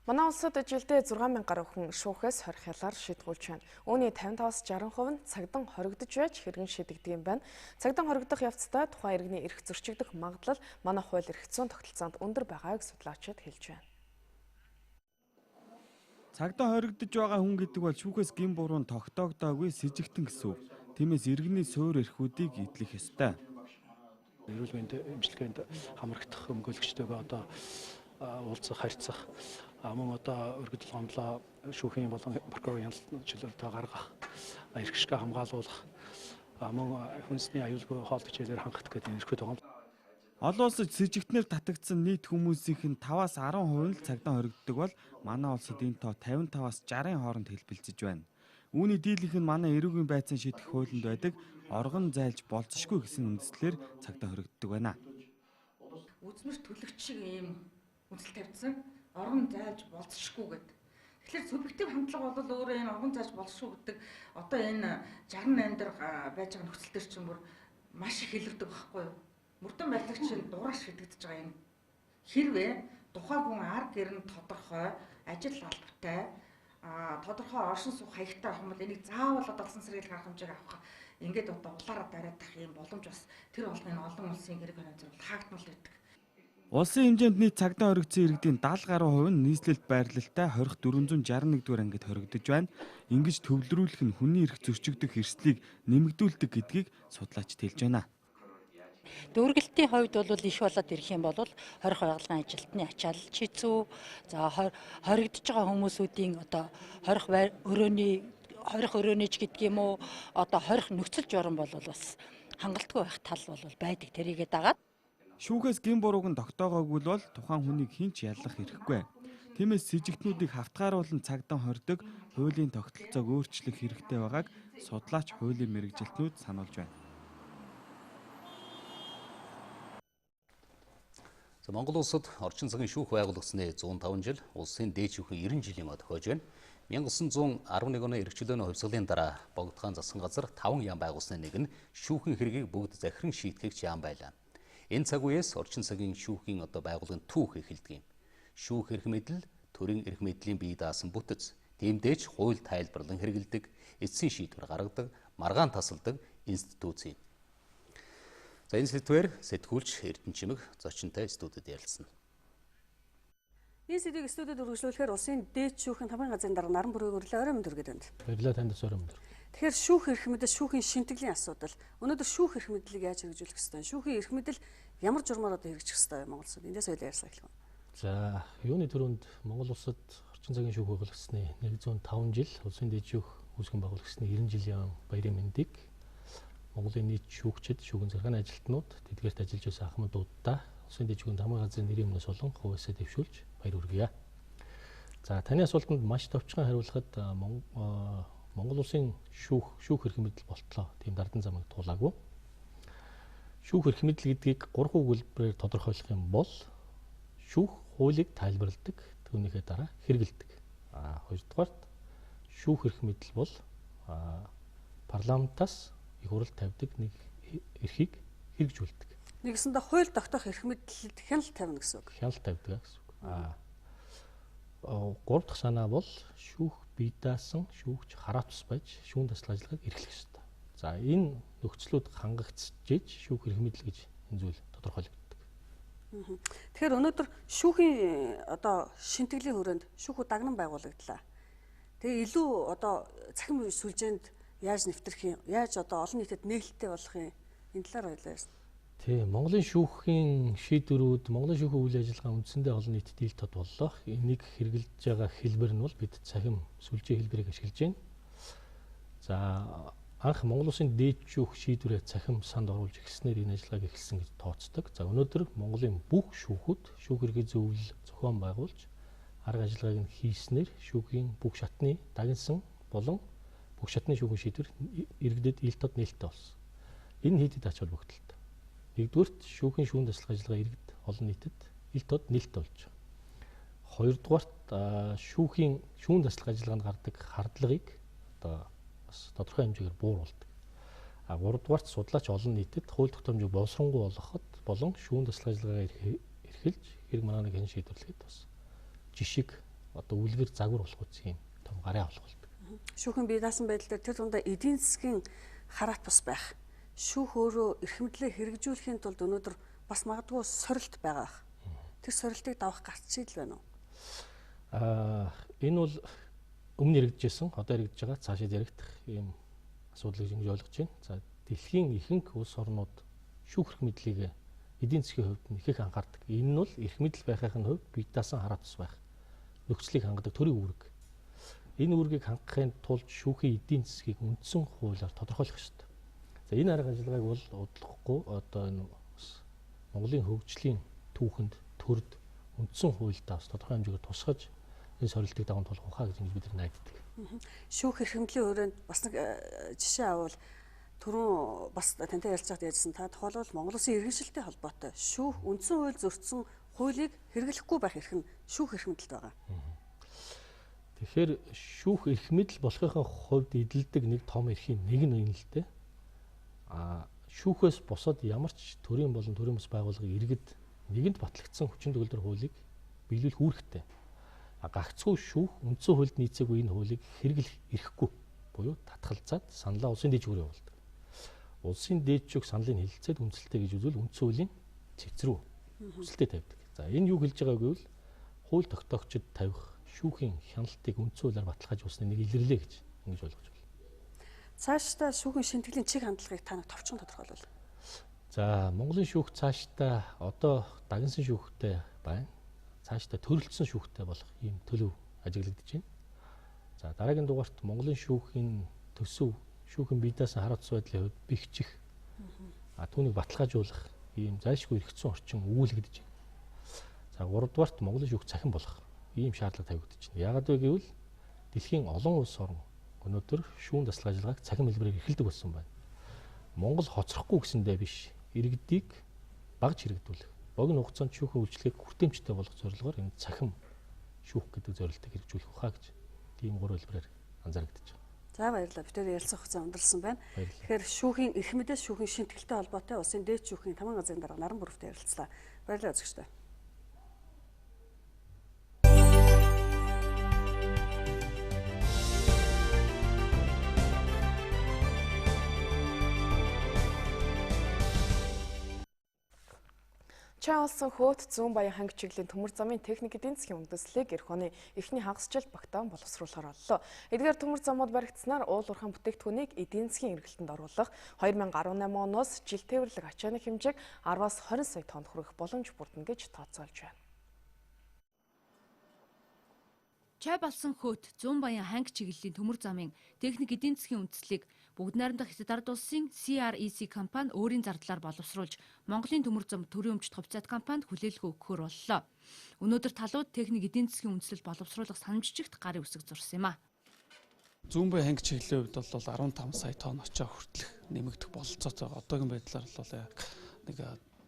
Speaker 2: Манай улсад жилдээ 6000 гаруй хүн шүүхээс хорих ялаар шийдгүүлж байна. Үүний 55-аас 60% нь цагдан хоригдож байж хэргэн шийдэгдэг юм байна. Цагдан хоригдох явцдаа тухайн иргэний эрх зөрчигдөх магадлал манай хууль эрх зүйн тогтолцоонд өндөр байгааг судлаачид хэлж байна.
Speaker 13: Цагдаа хоригдож байгаа хүн гэдэг бол шүүхээс гэм буруу тогтоогдоогүй сэжигтэн гэсэн үг. Тиймээс иргэний суур эрхүүдийг эдлэх ёстой.
Speaker 3: Эрүүл мэндийн эмчилгээнд хамрагдах өмгөөлөгчтэйгээ одоо уулзах, харьцах, мөн одоо өргөдөл гомдлоо шүүхийн болон прокурорын чөлөөлтөө гаргах, эрх ашгаа хамгаалуулах, мөн хүнсний аюулгүй хоол хичээлээр хангах гэдэг эрхүүд байгаа.
Speaker 13: Олон улсад сэжигтнэр татагдсан нийт хүмүүсийнх нь 5-аас 10% нь л цагдаа хоригддог бол манай улсад энэ тоо 55-аас 60-ын хооронд хэлбэлзэж байна. Үүний дийлэнх нь манай эрүүгийн байцаан шийдэх хуулинд байдаг оргон зайлж болзошгүй гэсэн үндслээр цагдаа хоригддог байна.
Speaker 7: Үзмэр төлөгч шиг ийм үндэслэл тавьсан. Оргон зайлж болзошгүй гэдэг. Тэгэхээр субъектив хандлага бол өөрөө энэ оргон зайлж болзошгүй гэдэг одоо энэ 68 дээр байж байгаа нөхцөл төр чинь бүр маш их илэрдэг байхгүй юу? Мөрдөн барьлагч нь дуураш шидэгдэж байгаа юм. Хэрвээ тухайн хүн ар гэр нь тодорхой, ажил албатай, тодорхой оршин суух хаягтай байх юм бол энийг заавал одоо алсан сэргийлэх арга хэмжээг авах. Ингээд одоо улаараа дараадах юм боломж бас тэр болгоны олон улсын хэрэг хорийн зэрэг хаагдмал байдаг.
Speaker 13: Улсын хэмжээнд нийт цагдаа хоригдсон иргэдийн 70 гаруй хувь нь нийслэлт байрлалтай 20461 дугаар ангид хоригдож байна. Ингэж төвлөрүүлэх нь хүний эрх зөрчигдөх эрсдлийг нэмэгдүүлдэг гэдгийг судлаачид хэлж байна.
Speaker 8: Дүүргэлтийн хувьд бол их болоод ирэх юм бол хорих байгууллагын ажилтны ачаалал хэцүү. За хоригдож байгаа хүмүүсүүдийн одоо хорих өрөөний хорих өрөөний ч гэдэг юм уу одоо хорих нөхцөл журам бол бас хангалтгүй байх тал бол байдаг. Тэрийгээ дагаад
Speaker 13: шүүхээс гэм бурууг нь тогтоогоогүй бол тухайн хүнийг хэн ч яллах эрхгүй. Тиймээс сэжигтнүүдийг хавтгааруулан цагдaan хордог хуулийн тогтолцоог өөрчлөх хэрэгтэй байгааг судлаач хуулийн мэргэжилтнүүд сануулж байна.
Speaker 1: За Монгол улсад орчин цагийн шүүх байгуулагдсаны 105 жил, улсын дээд шүүхийн 90 жилийн тохиож байна. 1911 оны эрх чөлөөний хувьсгалын дараа Богд хаан засгийн газар 5 яам байгуулсны нэг нь шүүхийн хэргийг бүгд захиран шийтгэгч яам байлаа. Энэ цаг үеэс орчин цагийн шүүхийн одоо байгууллагын түүх эхэлдэг юм. Шүүх эрх мэдэл төрийн эрх мэдлийн бие даасан бүтэц. Тиймдээч хууль тайлбарлан хэрэгэлдэг, эцсийн шийдвэр гаргадаг, маргаан тасалдаг институц юм. За энэ сэдвээр сэтгүүлч Эрдэнэ Чимэг зочинтой студид ярилцсан.
Speaker 9: Энэ сэдвийг студид үргэлжлүүлэхээр улсын дээд шүүхийн хамгийн газрын дарга Наран бүрийг өрлөө орой мэнд хүргээд байна.
Speaker 10: Баярлалаа танд бас орой мэнд.
Speaker 9: Тэгэхээр шүүх эрх мэдэл, шүүхийн шинтгэлийн асуудал. Өнөөдөр шүүх эрх мэдлийг яаж хэрэгжүүлэх ёстой вэ? Шүүхийн эрх мэдэл ямар журмаар одоо хэрэгжих ёстой вэ Монгол улсад? Эндээс хоёулаа ярьсан эхлэх.
Speaker 10: За, юуны түрүүнд Монгол улсад орчин цагийн шүүх байгуулагдсаны 105 жил, улсын дээд шүүх үүсгэн байгуулагдсаны 90 жилийн баярын мэндийг Монголын нийт шүүгчид, шүүгэн захиргааны ажилтнууд тэдгээрт ажиллаж байсан ахмадуудаа улсын дээд шүүхийн хамгийн газрын нэрийн өмнөөс болон хувьсаа дэвшүүлж баяр хүргье. За, таны асуултанд маш товчхон хариулахад Монгол улсын шүүх эрх мэдэл болтлоо тийм дардан замыг туулаагүй. Шүүх эрх мэдэл гэдгийг гурван өгүүлбэрээр тодорхойлох юм бол шүүх хуулийг тайлбарладаг, түүнийхээ дараа хэрэгэлдэг. Хоёрдугаарт шүүх эрх мэдэл бол парламентаас их хурал тавьдаг нэг эрхийг хэрэгжүүлдэг.
Speaker 9: Нэгсэндээ хууль тогтоох эрх мэдэлд хяналт тавина гэсэн үг.
Speaker 10: Хяналт тавьдаг гэсэн үг. Гурав дахь санаа бол шүүх Бие даасан шүүгч хараат ус байж шүүн таслах ажиллагааг эрхлэх ёстой. За энэ нөхцлүүд хангагдчихж шүүх эрх мэдэл гэж энэ зүйл тодорхойлогддог.
Speaker 9: Тэгэхээр өнөөдөр шүүхийн одоо шинтгэлийн хүрээнд шүүхүү дагнан байгуулагдлаа. Тэгээ илүү одоо цахим сүлжээнд яаж нэвтрэх юм, яаж одоо олон нийтэд нээлттэй болох юм, энэ талаар ойлоо ярьсан.
Speaker 10: Тийм, Монголын шүүхийн шийдвэрүүд, Монголын шүүхийн үйл ажиллагаа үндсэндээ олон нийтэд ил тод боллоо. Энийг хэрэглэж байгаа хэлбэр нь бол бид цахим сүлжээ хэлбэрийг ашиглаж байна. За анх Монгол улсын дээд шүүх шийдвэрээ цахим санд оруулж эхэлснээр энэ ажиллагааг эхэлсэн гэж тооцдог. За өнөөдөр Монголын бүх шүүхүүд шүүх эрхий зөвлөл зохион байгуулж арга ажиллагааг нь хийснээр шүүхийн бүх шатны дагнсан болон бүх шатны шүүхийн шийдвэр иргэдэд ил тод нээлттэй болсон. Энэ хийдэд ач холбогдолтой. Нэгдүгээрт шүүхийн шүүн таслах ажиллагаа иргэд олон нийтэд ил тод нээлттэй болж байгаа. Хоёрдугаарт шүүхийн шүүн таслах ажиллагаанд гардаг хардлагыг одоо бас тодорхой хэмжээгээр бууруулдаг. А гуравдугаарт судлаач олон нийтэд хууль тогтоомжийг боловсронгуй болгоход болон шүүн таслах ажиллагаагаа эрхэлж хэрэг манааныг хэн шийдвэрлэхэд бас жишг одоо үлгэр загвар болох үс юм том гарын авлага болдог.
Speaker 9: Шүүхэн бие даасан байдал дээр тэр дундаа эдийн засгийн хараат бус байх. Шүүх өөрөө эрх мэдлээ хэрэгжүүлэхийн тулд өнөөдөр бас магадгүй сорилт байгаа бах. Тэр сорилтыг давах гарц шийдэл байна уу?
Speaker 10: Энэ бол өмнө яригдчихсэн, одоо яригдж байгаа, цаашид яригдах ийм асуудал гэж ингэж ойлгож байна. За дэлхийн ихэнх улс орнууд шүүх эрх мэдлийг эдийн засгийн хувьд нь их их анхаардаг. Энэ нь бол эрх мэдэл байхын хувьд бие даасан хараат ус байх нөхцөлийг хангадаг төрийн үүрэг. Энэ үүргийг хангахын тулд шүүхийн эдийн засгийг үндсэн хуулиар тодорхойлох ёстой. За энэ арга ажиллагааг бол удлахгүй одоо энэ бас Монголын хөгжлийн түүхэнд төрд үндсэн хуульдаа бас тодорхой хэмжээгээр тусгаж энэ сорилтыг даган тулах ухаа гэж бид нар найддаг.
Speaker 9: Шүүх эрх мэдлийн хүрээнд бас нэг жишээ авал түрүүн бас тантай ярилцахад ярьсан, та тухайлбал Монгол улсын иргэншилтэй холбоотой шүүх үндсэн хууль зөрчсөн хуулийг хэрэглэхгүй байх эрх нь шүүх эрх мэдэлд байгаа.
Speaker 10: Тэгэхээр шүүх эрх мэдэл болохынхаа хувьд эдэлдэг нэг том эрхийн нэг нь энэ л дээ. А шүүхээс бусад ямар ч төрийн болон төрийн бус байгууллагын иргэд нэгэнд батлагдсан хүчин төгөлдөр хуулийг биелүүлэх үүрэгтэй. А гагцхүү шүүх үндсэн хуульд нийцээгүй энэ хуулийг хэрэглэх эрхгүй буюу татгалзаад саналаа улсын дээд шүүхээр явуулдаг. Улсын дээд шүүх саналыг хэлэлцээд үндэслэлтэй гэж үзвэл үндсэн хуулийн цэц рүү хүсэлтэд тавьдаг. За энэ юу хэлж байгааг гэвэл хууль тогтоогчид тавих шүүхийн хяналтыг үндсэн хуулиар баталгаажуулсны нэг илэрлээ гэж ингэж ойлгож байна.
Speaker 9: Цаашдаа шүүхийн шинтгэлийн чиг хандлагыг та нэг товчхон тодорхойлвол.
Speaker 10: За Монголын шүүх цаашдаа одоо дагнсан шүүхтэй байна. Цаашдаа төрөлцсөн шүүхтэй болох ийм төлөв ажиглагдаж байна. За дараагийн дугаарт Монголын шүүхийн төсөв, шүүхэн бие даасан хараат ус байдлын хувьд бэхжих, түүнийг баталгаажуулах ийм зайлшгүй эргэцсэн орчин өгүүлэгдэж байна. За гуравдугаарт Монголын шүүх цахим болох ийм шаардлага тавигдаж байна. Яагаад вэ гэвэл дэлхийн олон улс орн өнөөдөр шүүн таслах ажиллагааг цахим хэлбэрээр эрхэлдэг болсон байна. Монгол хоцрохгүй гэсэндээ биш, иргэдийг багж хэрэгдүүлэх, богино хугацаанд шүүхийн үйлчлэгийг хүртээмжтэй болгох зорилгоор энэ цахим шүүх гэдэг зорилтыг хэрэгжүүлэх ухаа гэж тийм гурван хэлбэрээр анзаарэгдэж байна.
Speaker 9: За баярлалаа. Бид тэр ярилцах хугацаа өндөрлсөн байна. Тэгэхээр шүүхийн эрх мэдээс шүүхийн шинтгэлтэй холбоотой улсын дээд шүүхийн таман газрын дарга Наран Бүрөвтэй ярилцлаа. Баярлалаа үзэгчдээ.
Speaker 2: Чай олсон хөөт зүүн баян ханги чиглэлийн төмөр замын техник эдийн засгийн үндэслэлийг эх оны эхний хагас жил багтаан боловсруулахар боллоо. Эдгээр төмөр замууд баригдсанаар уул уурхайн бүтээгдэхүүнийг эдийн засгийн эргэлтэнд оруулах 2018 оноос жил тээвэрлэг ачааны хэмжээг 10-аас 20 сая тонн хүргэх боломж бүрдэнэ гэж тооцоолж байна.
Speaker 4: Чай болсон хөөт зүүн баян ханги чиглэлийн төмөр замын техник эдийн засгийн үндэслэлийг Бүгд найрамдах Хятад ард улсын CREC компани өөрийн зардлаар боловсруулж Монголын төмөр зам төрийн өмчт хувьцаат компанид хүлээлгээ өгөхөөр боллоо. Өнөөдөр талууд техник эдийн засгийн үндэслэл боловсруулах санамжчигт гарын үсэг зурсан юм а.
Speaker 11: Зүүн баян ханги чиглэлийн хувьд бол 15 сая тонн очоо хүртэлх нэмэгдэх бололцоотой. Одоогийн байдлаар бол яг нэг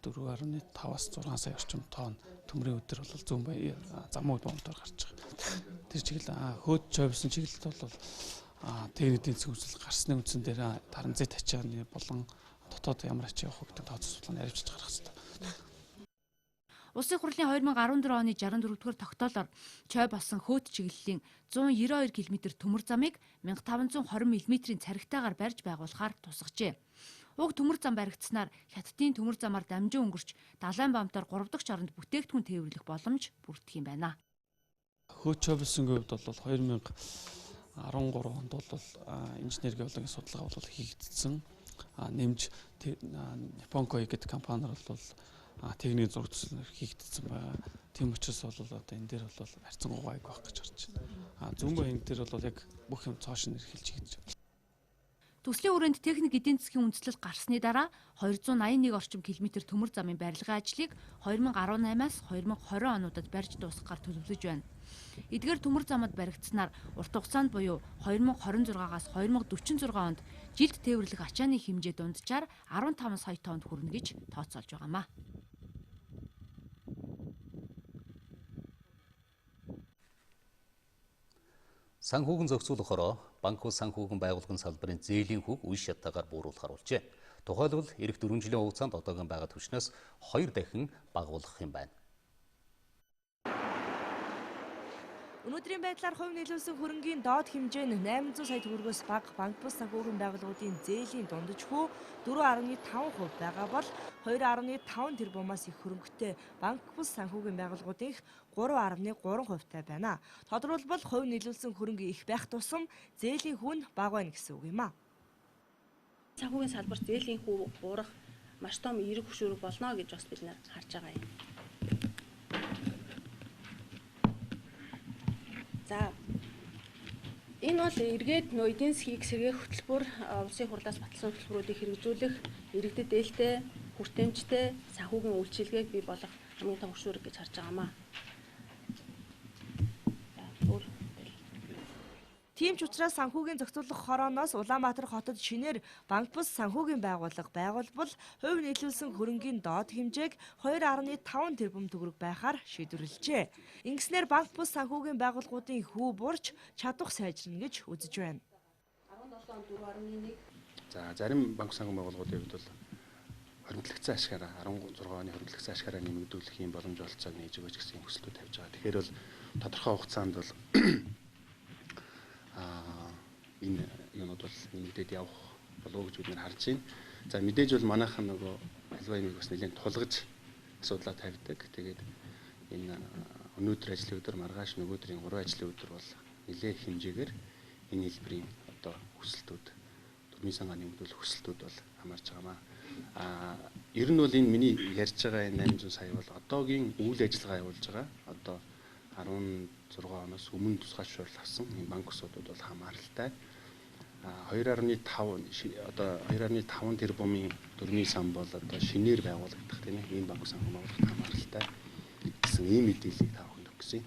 Speaker 11: 4.5-аас 6 сая орчим тонн төмрийн өдөр бол зүүн баян замын бомтоор гарч байгаа. Тэр чиглэл хөөд чойвсон чиглэлд бол техник эдийн засгийн үзэл гарсны үндсэн дээр таранзит ачааны болон дотоод ямар ачаа явах вэ гэдэг тооцоолол нь аривчилж гарах хэрэгтэй.
Speaker 4: Улсын хурлын 2014 оны 64-р тогтоолоор чой болсон хөөт чиглэлийн 192 км төмөр замыг 1520 мм-ийн царигтайгаар барьж байгуулахаар тусгажээ. Уг төмөр зам баригдсанаар Хятадын төмөр замаар дамжин өнгөрч далайн бамтаар 3 дахь оронд бүтээгдэхүүн тээвэрлэх боломж бүрдэх юм байна.
Speaker 11: Хөөт чой болсон хувьд бол 2013 онд бол инженер геологийн судалгаа бол хийгдсэн. Нэмж Японко гэдэг компаниар бол техникийн зураг төсөл хийгдсэн байгаа. Тийм учраас бол одоо энэ дээр бол харьцангуй гайг байх гэж харж байна. Зүүнбай хинг дээр бол яг бүх юм цоош нь эрхэлж хийгдэж байна.
Speaker 4: Төслийн хүрээнд техник эдийн засгийн үндэслэл гарсны дараа 281 орчим километр төмөр замын барилгын ажлыг 2018-аас 2020 онуудад барьж дуусгахаар төлөвлөж байна. Эдгээр төмөр замад баригдсанаар урт хугацаанд буюу 2026-аас 2046 онд жилд тээвэрлэх ачааны хэмжээ дунджаар 15 сая тоннд хүрнэ гэж тооцоолж байгаамаа.
Speaker 1: Санхүүгэн зохицуулахороо банк бус санхүүгэн байгууллагын салбарын зээлийн хүүг үе шаттайгаар бууруулахар болжээ. Тухайлбал ирэх 4 жилийн хугацаанд одоогийн байгаа түвшнээс 2 дахин багуулах юм байна.
Speaker 12: Өнөөдрийн байдлаар хувь нийлүүлсэн хөрөнгийн доод хэмжээ нь 800 сая төгрөгөөс бага банк бус санхүүгийн байгууллагуудын зээлийн дундаж хүү 4.5% байгаа бол 2.5 тэрбумаас их хөрөнгөтэй банк бус санхүүгийн байгууллагуудынх 3.3%-тай байна. Тодорхойлбол хувь нийлүүлсэн хөрөнгө их байх тусам зээлийн хүү нь бага байна гэсэн үг юм а.
Speaker 14: Санхүүгийн салбарт зээлийн хүү буурах маш том эерэг хөшүүрэг болно гэж бас бид нар харж байгаа юм. За энэ бол эргээд нөө эдийн засгийг сэргээх хөтөлбөр, улсын хурлаас баталсан хөтөлбөрүүдийг хэрэгжүүлэх иргэдэд ээлтэй, хүртээмжтэй санхүүгийн үйлчилгээг бий болгох хамгийн том хөшүүрэг гэж харж байгаамаа.
Speaker 12: Тийм ч учраас санхүүгийн зохицуулах хорооноос Улаанбаатар хотод шинээр банк бус санхүүгийн байгууллага байгуулбал хувь нийлүүлсэн хөрөнгийн доод хэмжээг 2.5 тэрбум төгрөг байхаар шийдвэрлэжээ. Ингэснээр банк бус санхүүгийн байгууллагуудын хүү буурч чадвах сайжирна гэж үзэж байна.
Speaker 14: 17 4.1.
Speaker 15: За зарим банк санхүүгийн байгууллагуудын хувьд бол хоригдлогцсон ашгаараа 16 оны хоригдлогцсон ашгаараа нэмэгдүүлэх юм боломж олцоог нээж өгөөч гэсэн хүсэлтүүд тавьж байгаа. Тэгэхээр бол тодорхой хугацаанд бол энэ юмуд бол нэмэгдээд явах болов уу гэж бид нэр харж байна. За мэдээж бол манайхан нөгөө альва юмыг бас нэлээд тулгаж асуудлаа тавьдаг. Тэгээд энэ өнөөдөр ажлын өдөр, маргааш нөгөөдрийн 3 ажлын өдөр бол нэлээд хэмжээгээр энэ хэлбэрийн одоо хүсэлтүүд, төрмийн сангаа нэмэгдүүлэх хүсэлтүүд бол хамаарч байгаамаа. Ер нь бол энэ миний ярьж байгаа энэ 800 сая бол одоогийн үйл ажиллагаа явуулж байгаа одоо 16 оноос өмнө тусгай шуурал авсан энэ банк усуудад бол хамааралтай. 2.5 одоо 2.5 тэрбумын дөрмийн сан бол одоо шинээр байгуулагдах тийм ээ ийм банк санхүү байгууллагад хамааралтай гэсэн ийм мэдээллийг та бүхэнд өгсөн.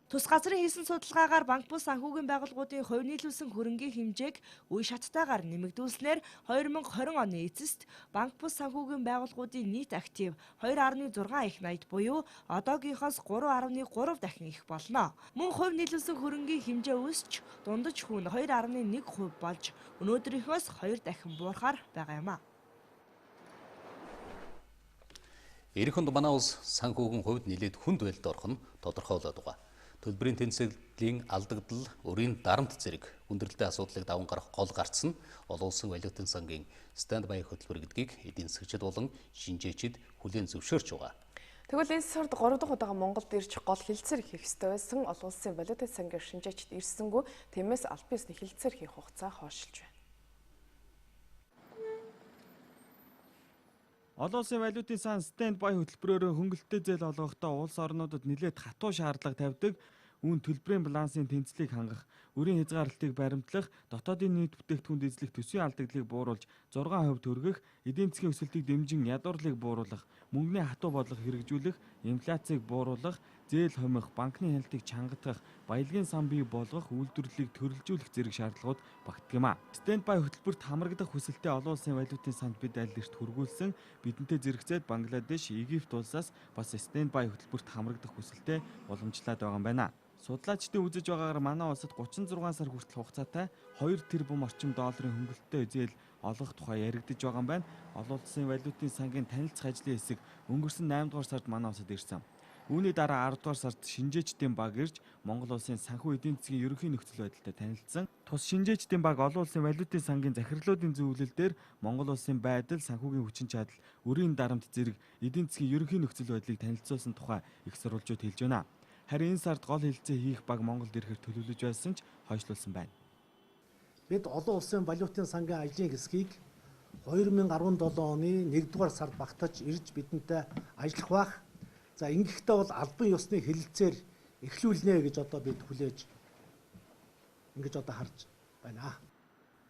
Speaker 12: Тус газрын хийсэн судалгаагаар банк бус санхүүгийн байгууллагуудын хувь нийлүүлсэн хөрөнгийн хэмжээг үе шаттайгаар нэмэгдүүлснээр 2020 оны эцэст банк бус санхүүгийн байгууллагуудын нийт актив 2.6 их 80 буюу одоогийнхоос 3.3 дахин их болно. Мөн хувь нийлүүлсэн хөрөнгийн хэмжээ өсч дундаж хүү нь 2.1% болж өнөөдрийнхөөс 2 дахин буурахаар байгаа юм а.
Speaker 1: Ирэх онд манай улс санхүүгийн хувьд нэлээд хүнд байлд орох нь тодорхойлоод байгаа. Төлбөрийн тэнцвэрлийн алдагдал, өрийн дарамт зэрэг хүндрэлтэй асуудлыг даван гарах гол гарц нь олон улсын валютын сангийн станд-бай хөтөлбөр гэдгийг эдийн засгчид болон шинжээчид хүлээн зөвшөөрч байгаа.
Speaker 2: Тэгвэл энэ сард 3 дахь удаага Монголд ирж гол хэлцээр хийх ёстой байсан олон улсын валютын сангийн шинжээчид ирсэнгүү, тиймээс аль биесны хэлцээр хийх хугацаа хойшилж байна.
Speaker 13: Олон улсын валютын сан станд-бай хөтөлбөрөөр хөнгөлөлттэй зээл олгохдоо улс орнуудад нэлээд хатуу шаардлага тавьдаг. Үүн төлбөрийн балансын тэнцлийг хангах, өрийн хязгаарлалтыг баримтлах, дотоодын нийт бүтээгдэхүүнд эзлэх төсвийн алдагдлыг бууруулж 6% төргөх, эдийн засгийн өсөлтийг дэмжин ядуурлыг бууруулах, мөнгөний хатуу бодлого хэрэгжүүлэх, инфляцийг бууруулах, зээл хомих, банкны хяналтыг чангатгах, баялагын сан бий болгох, үйлдвэрлэлийг төрөлжүүлэх зэрэг шаардлагууд багтдаг юм а. Станд-бай хөтөлбөрт хамрагдах хүсэлтэд олон улсын валютын санд бид аль эрт хүргүүлсэн. Бидэнтэй зэрэгцээд Бангладеш, Египт улсаас бас станд-бай хөтөлбөрт хамрагдах хүсэлтэд уламжлаад байгаа юм байна. Судлаачдын үзэж байгаагаар манай улсад 36 сар хүртэл хугацаатай 2 тэрбум орчим долларын хөнгөлөлттэй зээл олгох тухай яригдаж байгаа юм байна. Олон улсын валютын сангийн танилцах ажлын хэсэг өнгөрсөн 8 дугаар сард манай улсад ирсэн. Үүний дараа 10 дугаар сард шинжээчдийн баг ирж Монгол улсын санхүү эдийн засгийн ерөнхий нөхцөл байдалтай танилцсан. Тус шинжээчдийн баг олон улсын валютын сангийн захирлуудын зөвлөл дээр Монгол улсын байдал, санхүүгийн хүчин чадал, өрийн дарамт зэрэг эдийн засгийн ерөнхий нөхцөл байдлыг танилцуулсан тухай их сурвалжууд хэлж байна. Харин энэ сард гол хэлцээ хийх баг Монголд ирэхээр төлөвлөж байсан ч хойшлуулсан байна.
Speaker 16: Бид олон улсын валютын сангийн ажлын хэсгийг 2017 оны 1-р сард багтаж ирж бидэнтэй ажиллах байх. За ингэхдээ бол албан ёсны хэлэлцээр эхлүүлнэ гэж одоо бид хүлээж ингэж одоо харж байна.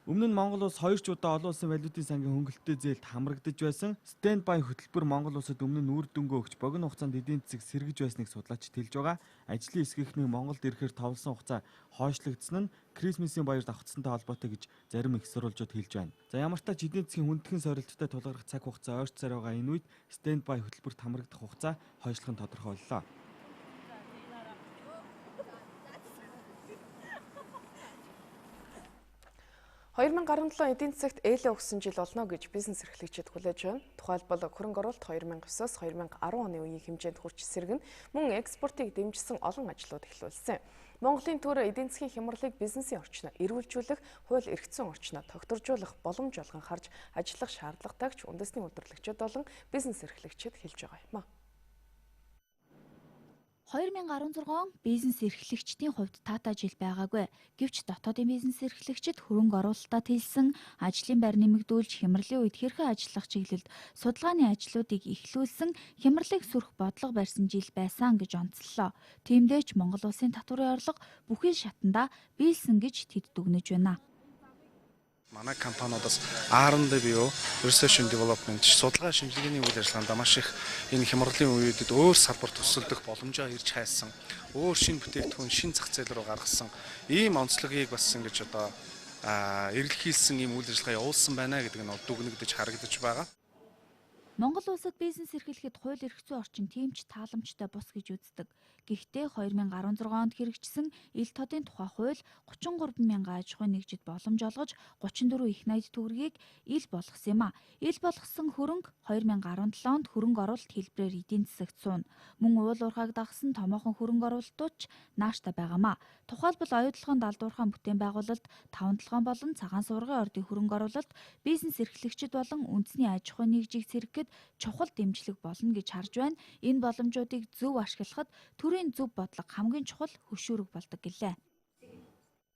Speaker 13: Өмнө нь Монгол улс 2 ч удаа олон улсын валютын сангийн хөнгөлөлттэй зээлд хамрагдаж байсан. Stand-by хөтөлбөр Монгол улсад өмнө нь үр дүнгээ өгч богино хугацаанд эдийн засаг сэргэж байсныг судлаачид хэлж байгаа. Ажлын хэсгийнхний Монголд ирэхээр товлсон хугацаа хойшлогдсон нь Крисмсийн баяр давхцсантай холбоотой гэж зарим их сурвалжууд хэлж байна. За ямар ч тач эдийн засгийн хүндхэн сорилттой тулгарх цаг хугацаа ойрцсоор байгаа энэ үед stand-by хөтөлбөрт хамрагдах хугацаа хойшлох нь тодорхой боллоо.
Speaker 2: – 2017 эдийн засагт ээлээ өгсөн жил болно гэж бизнес эрхлэгчид хүлээж байна. Тухайлбал хөрөнгө оруулалт 2009-оос 2010 оны үеийн хэмжээнд хүрч сэргэн мөн экспортыг дэмжсэн олон ажлууд эхлүүлсэн. Монголын төр эдийн засгийн хямралыг бизнесийн орчноо эрүүлжүүлэх, хууль эрх зүйн орчноо тогтворжуулах боломж олгон харж ажиллах шаардлагатайг ч үндэсний үйлдвэрлэгчид болон бизнес эрхлэгчид хэлж байгаа юм а.
Speaker 17: 2016 он бизнес эрхлэгчдийн хувьд таатай жил байгаагүй. Гэвч дотоодын бизнес эрхлэгчид хөрөнгө оруулалтаа тэлсэн, ажлын байр нэмэгдүүлж, хямралын үед хэрхэн ажиллах чиглэлд судалгааны ажлуудыг эхлүүлсэн, хямралыг сүрэх бодлого барьсан жил байсан гэж онцллоо. Тиймдээ ч Монгол улсын татварын орлого бүхий шатандаа биелсэн гэж тэд дүгнэж байна.
Speaker 18: Манай компаниудаас R&D буюу Research and Development судалгаа шинжилгээний үйл ажиллагаанд маш их энэ хямралын үеүүдэд өөр салбар төсөлдөх боломжоо ирж хайсан, өөр шинэ бүтээгдэхүүн, шинэ зах зээл рүү гаргасан ийм онцлогийг бас ингэж одоо эрэлхийлсэн ийм үйл ажиллагаа явуулсан байна гэдэг нь дүгнэгдэж харагдаж байгаа.
Speaker 17: Монгол улсад бизнес эрхлэхэд хууль эрх зүйн орчин тийм ч тааламжтай бус гэж үздэг. Гэхдээ 2016 онд хэрэгжсэн ил тодын тухай хууль 33 мянган аж ахуйн нэгжид боломж олгож 34 их найд төгрөгийг ил болгосон юм а. Ил болгосон хөрөнгө 2017 онд хөрөнгө оруулалт хэлбэрээр эдийн засагт сууна. Мөн уул уурхайг дагсан томоохон хөрөнгө оруулалтууд ч нааштай байгаамаа. Тухайлбал оюутлогын далдуурхайн бүтээн байгуулалт, таван толгоон болон цагаан суургын ордын хөрөнгө оруулалт бизнес эрхлэгчид болон үндэсний аж ахуйн нэгжийг сэргэхэд чухал дэмжлэг болно гэж харж байна. Энэ боломжуудыг зөв ашиглахад төрийн зөв бодлого хамгийн чухал хөшүүрэг болдог гэлээ.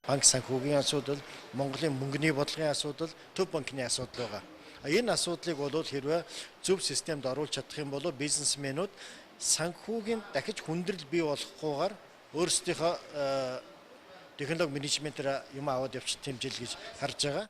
Speaker 19: Банк санхүүгийн асуудал, Монголын мөнгөний бодлогын асуудал, төв банкны асуудал байгаа. Энэ асуудлыг бол хэрвээ зөв системд оруулж чадах юм бол бизнесмэнүүд санхүүгийн дахиж хүндрэл бий болохгүйгээр өөрсдийнхөө технологи менежментээр юм аваад явчих хэмжээл гэж харж байгаа.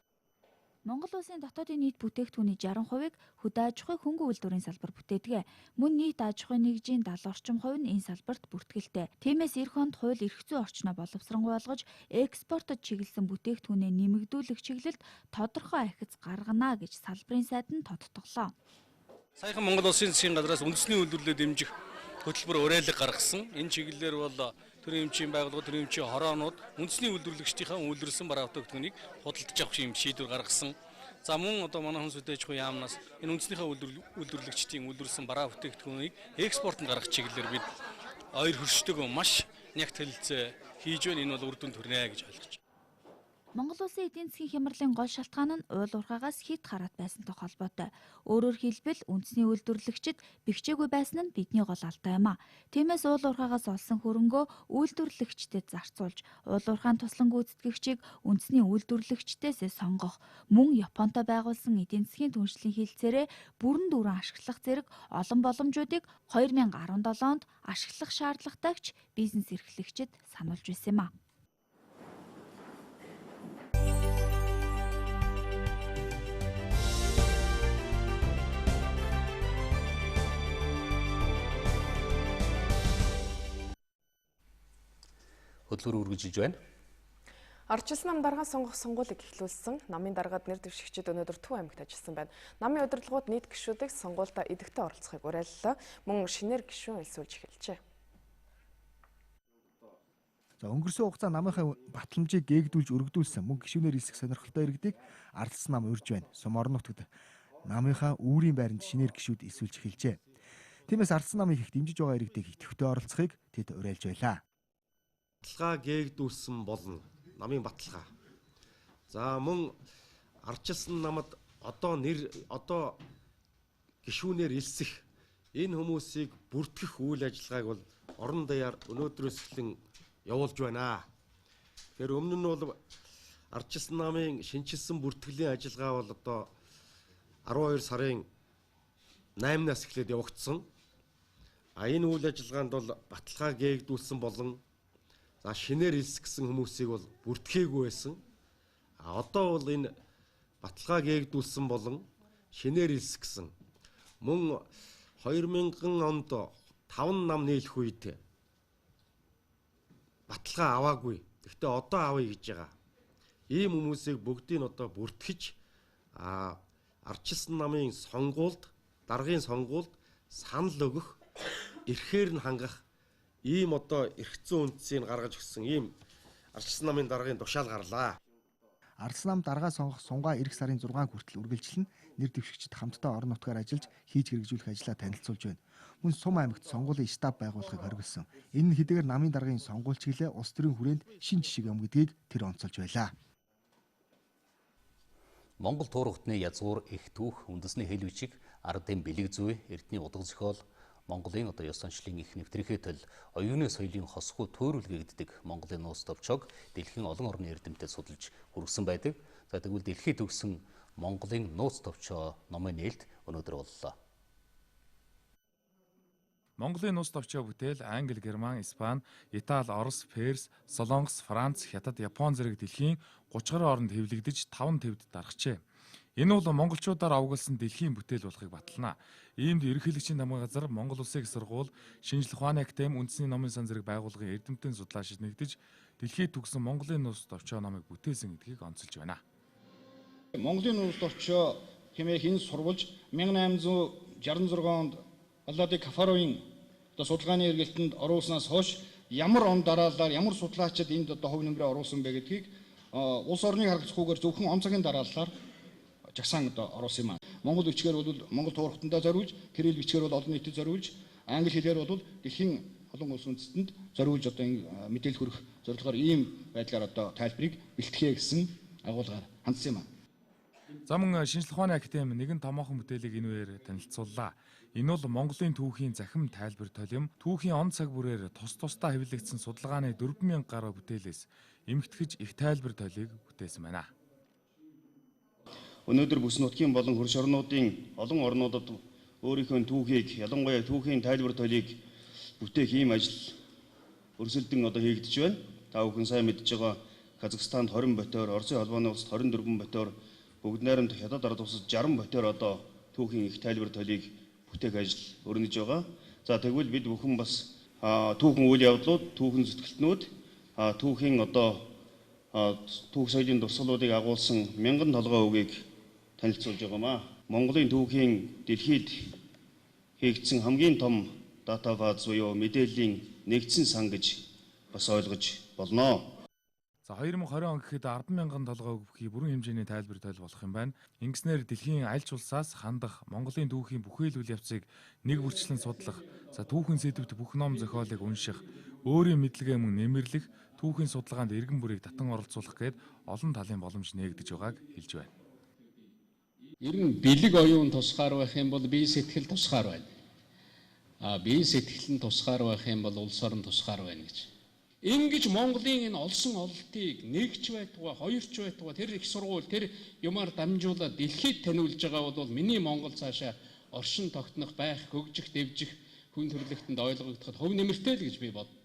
Speaker 17: Монгол улсын дотоодын нийт бүтээгдэхүүний 60%-ыг хөдөө аж ахуйн хөнгөн үйлдвэрийн салбар бүтээдэг. Мөн нийт аж ахуйн нэгжийн 70 орчим хувь нь энэ салбарт бүртгэлтэй. Тиймээс эх онд хууль эрх зүйн орчноо боловсронгуй болгож экспортод чиглэсэн бүтээгдэхүүнээ нэмэгдүүлэх чиглэлд тодорхой ахиц гаргана гэж салбарын сайд нь тодтоглоо.
Speaker 20: Саяхан Монгол улсын засгийн газраас үндэсний үйлдвэрлэлээ дэмжих хөтөлбөр уриалга гаргасан. Энэ чиглэлээр бол төрийн эмчийн байгууллага, төрийн эмчийн хороонууд үндэсний үйлдвэрлэгчдийнхээ үйлдвэрлэсэн бараа бүтээгдэхүүнийг худалдаж авах юм шийдвэр гаргасан. За мөн одоо манай хүнс хөдөө аж ахуйн яамнаас энэ үндэснийхээ үйлдвэрлэгчдийн үйлдвэрлэсэн бараа бүтээгдэхүүнийг экспортод гаргах чиглэлээр бид ойр хөрштэйгөө маш нягт хэлэлцээ хийж байна. Энэ бол үр дүнд хүрнэ гэж ойлгож байна.
Speaker 17: Монгол улсын эдийн засгийн хямралын гол шалтгаан нь уул уурхаагаас хэт хараат байсантай холбоотой. Өөрөөр хэлбэл үндэсний үйлдвэрлэгчид бэхжээгүй байсан нь бидний гол алдаа юм а. Тиймээс уул уурхаагаас олсон хөрөнгөө үйлдвэрлэгчдэд зарцуулж, уул уурхаан туслан гүйцэтгэгчийг үндэсний үйлдвэрлэгчдээс сонгох, мөн Японтой байгуулсан эдийн засгийн түншлэлийн хилцээрээ бүрэн дүүрэн ашиглах зэрэг олон боломжуудыг 2017 онд ашиглах шаардлагатайг ч бизнес эрхлэгчид сануулж байсан юм а.
Speaker 1: Хөдөлгөөр үргэлжилж байна.
Speaker 2: Ардчилсан нам даргаа сонгох сонгуулийг эхлүүлсэн. Намын даргаад нэр дэвшигчид өнөөдөр Төв аймагт ажилласан байна. Намын удирдлагууд нийт гишүүдийг сонгуульдаа идэвхтэй оролцохыг уриаллаа. Мөн шинээр гишүүн элсүүлж эхэлжээ.
Speaker 24: За өнгөрсөн хугацаа намынхаа батламжийг гээгдүүлж өргөдүүлсэн мөн гишүүнээр элсэх сонирхолтой иргэдийг ардсан нам урьж байна. Сум орон нутагт намынхаа үүрийн байранд шинээр гишүүд элсүүлж эхэлжээ. Тиймээс ардсан намыг их дэмжиж байгаа иргэдийг идэвхтэй оролцохыг тэд уриалж байлаа.
Speaker 5: Баталгаа гээгдүүлсэн болно. Намын баталгаа. За мөн ардчилсан намд одоо нэр одоо гишүүнээр элсэх энэ хүмүүсийг бүртгэх үйл ажиллагааг бол орон даяар өнөөдрөөс эхлэн явуулж байна. Тэгэхээр өмнө нь бол ардчилсан намын шинэчилсэн бүртгэлийн ажиллагаа бол одоо 12 сарын 8-наас эхлээд явагдсан. А энэ үйл ажиллагаанд бол баталгаа гээгдүүлсэн болон за шинээр элсэх гэсэн хүмүүсийг бол бүртгээгүй байсан. А одоо бол энэ баталгаа гээгдүүлсэн болон шинээр элсэх гэсэн мөн 2000 онд 5 нам нийлэх үед баталгаа аваагүй. Гэхдээ одоо авъя гэж байгаа. Ийм хүмүүсийг бүгдийг нь одоо бүртгэж ардчилсан намын сонгуульд, даргын сонгуульд санал өгөх, эрхээр нь хангах ийм одоо эрх зүйн үндсийг гаргаж өгсөн ийм ардчилсан намын даргын тушаал гарлаа.
Speaker 24: Ардсан нам даргаа сонгох сунгаа ирэх сарын 6 хүртэл үргэлжлэн нэр дэвшигчид хамтдаа орон нутгаар ажиллаж хийж хэрэгжүүлэх ажлаа танилцуулж байна. Мөн Сум аймагт сонгуулийн штаб байгуулахыг хориглосон. Энэ нь хэдийгээр намын даргын сонгуульч гэлээ улс төрийн хүрээнд шин жишг юм гэдгийг тэр онцолж байлаа.
Speaker 1: Монгол туурхтны язгуур их түүх үндэсний хэл бичиг ардын бэлэг зүй эрдний удаг зохиол Монголын одоо ёс заншлын их нэвтрийнхээ төл оюуны соёлын хосгүй төөрүүлгээгддэг Монголын нууц товчоог дэлхийн олон орны эрдэмтэд судалж хүргэсэн байдаг. За тэгвэл дэлхийд төгсөн Монголын нууц товчоо номын нээлт өнөөдөр боллоо.
Speaker 13: Монголын нууц товчоо бүтээл Англи, Герман, Испани, Итали, Орос, Перс, Солонгос, Франц, Хятад, Япон зэрэг дэлхийн 30 гаруй оронд хэвлэгдэж 5 твд даргачээ. Энэ бол монголчуудаар овоглосон дэлхийн бүтээл болохыг батална. Иймд ерөнхийлөгчийн намын газар Монгол Улсын их сургууль, Шинжлэх ухааны академи, үндэсний номын сан зэрэг байгууллагын эрдэмтэн судлаачид нэгдэж дэлхийд төгсөн Монголын нууц товчоо номыг бүтээсэн гэдгийг онцолж байна.
Speaker 21: Монголын нууц товчоо хэмээх энэ сурвалж 1866 онд Аллади Кафаровын одоо судалгааны эргэлтэнд оруулснаас хойш ямар он дараалалаар ямар судлаачид энд одоо хувь нэмрээ оруулсан бэ гэдгийг улс орныг харгалзахгүйгээр зөвхөн он цагийн дараалалаар жагсаан одоо оруулсан юм аа. Монгол бичгээр бол Монгол туурхтандаа зориулж, кирилл бичгээр бол олон нийтэд зориулж, англи хэлээр бол дэлхийн олон улс үндэстэнд зориулж одоо энэ мэдээлэл хүргэх зорилгоор ийм байдлаар одоо тайлбарыг бэлтгэе гэсэн агуулгаар хандсан юм аа.
Speaker 13: За мөн Шинжлэх ухааны академи нэгэн томоохон бүтээлийг энэ үеэр танилцууллаа. Энэ бол Монголын түүхийн захим тайлбар толим, түүхийн он цаг бүрээр тус тусдаа хэвлэгдсэн судалгааны 4000 гаруй бүтээлээс эмхтгэж их тайлбар толийг бүтээсэн байна.
Speaker 22: Өнөөдөр бүс нутгийн болон хөрш орнуудын олон орнуудад өөрийнхөө түүхийг, ялангуяа түүхийн тайлбар толийг бүтээх ийм ажил өрсөлдөн одоо хийгдэж байна. Та бүхэн сайн мэдж байгаа Казахстанд 20 ботоор, Оросын холбооны улсад 24 ботоор, бүгд найрамд Хятад ард улсад 60 ботоор одоо түүхийн их тайлбар толийг бүтээх ажил өрнөж байгаа. За тэгвэл бид бүхэн бас түүхэн үйл явдлууд, түүхэн зүтгэлтнүүд, түүхийн одоо түүх соёлын дурсгалуудыг агуулсан мянган толгой үгийг танилцуулж байгаамаа. Монголын түүхийн дэлхийд хийгдсэн хамгийн том датабаз буюу мэдээллийн нэгдсэн сан гэж бас ойлгож болно.
Speaker 13: За 2020 он гэхэд 10,000 толгой бүхий бүрэн хэмжээний тайлбар тойл болох юм байна. Ингэснээр дэлхийн аль ч улсаас хандах Монголын түүхийн бүхий л үйл явцыг нэг бүрчлэн судлах, за түүхэн сэдвт бүх ном зохиолыг унших, өөрийн мэдлэгээ мөн нэмэрлэх, түүхийн судалгаанд иргэн бүрийг татан оролцуулах гээд олон талын боломж нээгдэж байгааг хэлж байна.
Speaker 23: Ер нь бэлэг оюун тусгаар байх юм бол бие сэтгэл тусгаар байна. А бие сэтгэл нь тусгаар байх юм бол улс орон тусгаар байна гэж. Ингэж Монголын энэ олсон ололтыг нэг ч байтугай, хоёр ч байтугай тэр их сургууль тэр юмар дамжуулаад дэлхийд таниулж байгаа бол миний Монгол цаашаа оршин тогтнох байх, хөгжих, дэвжих хүн төрөлхтөнд ойлгогдоход хувь нэмэртэй л гэж би боддог.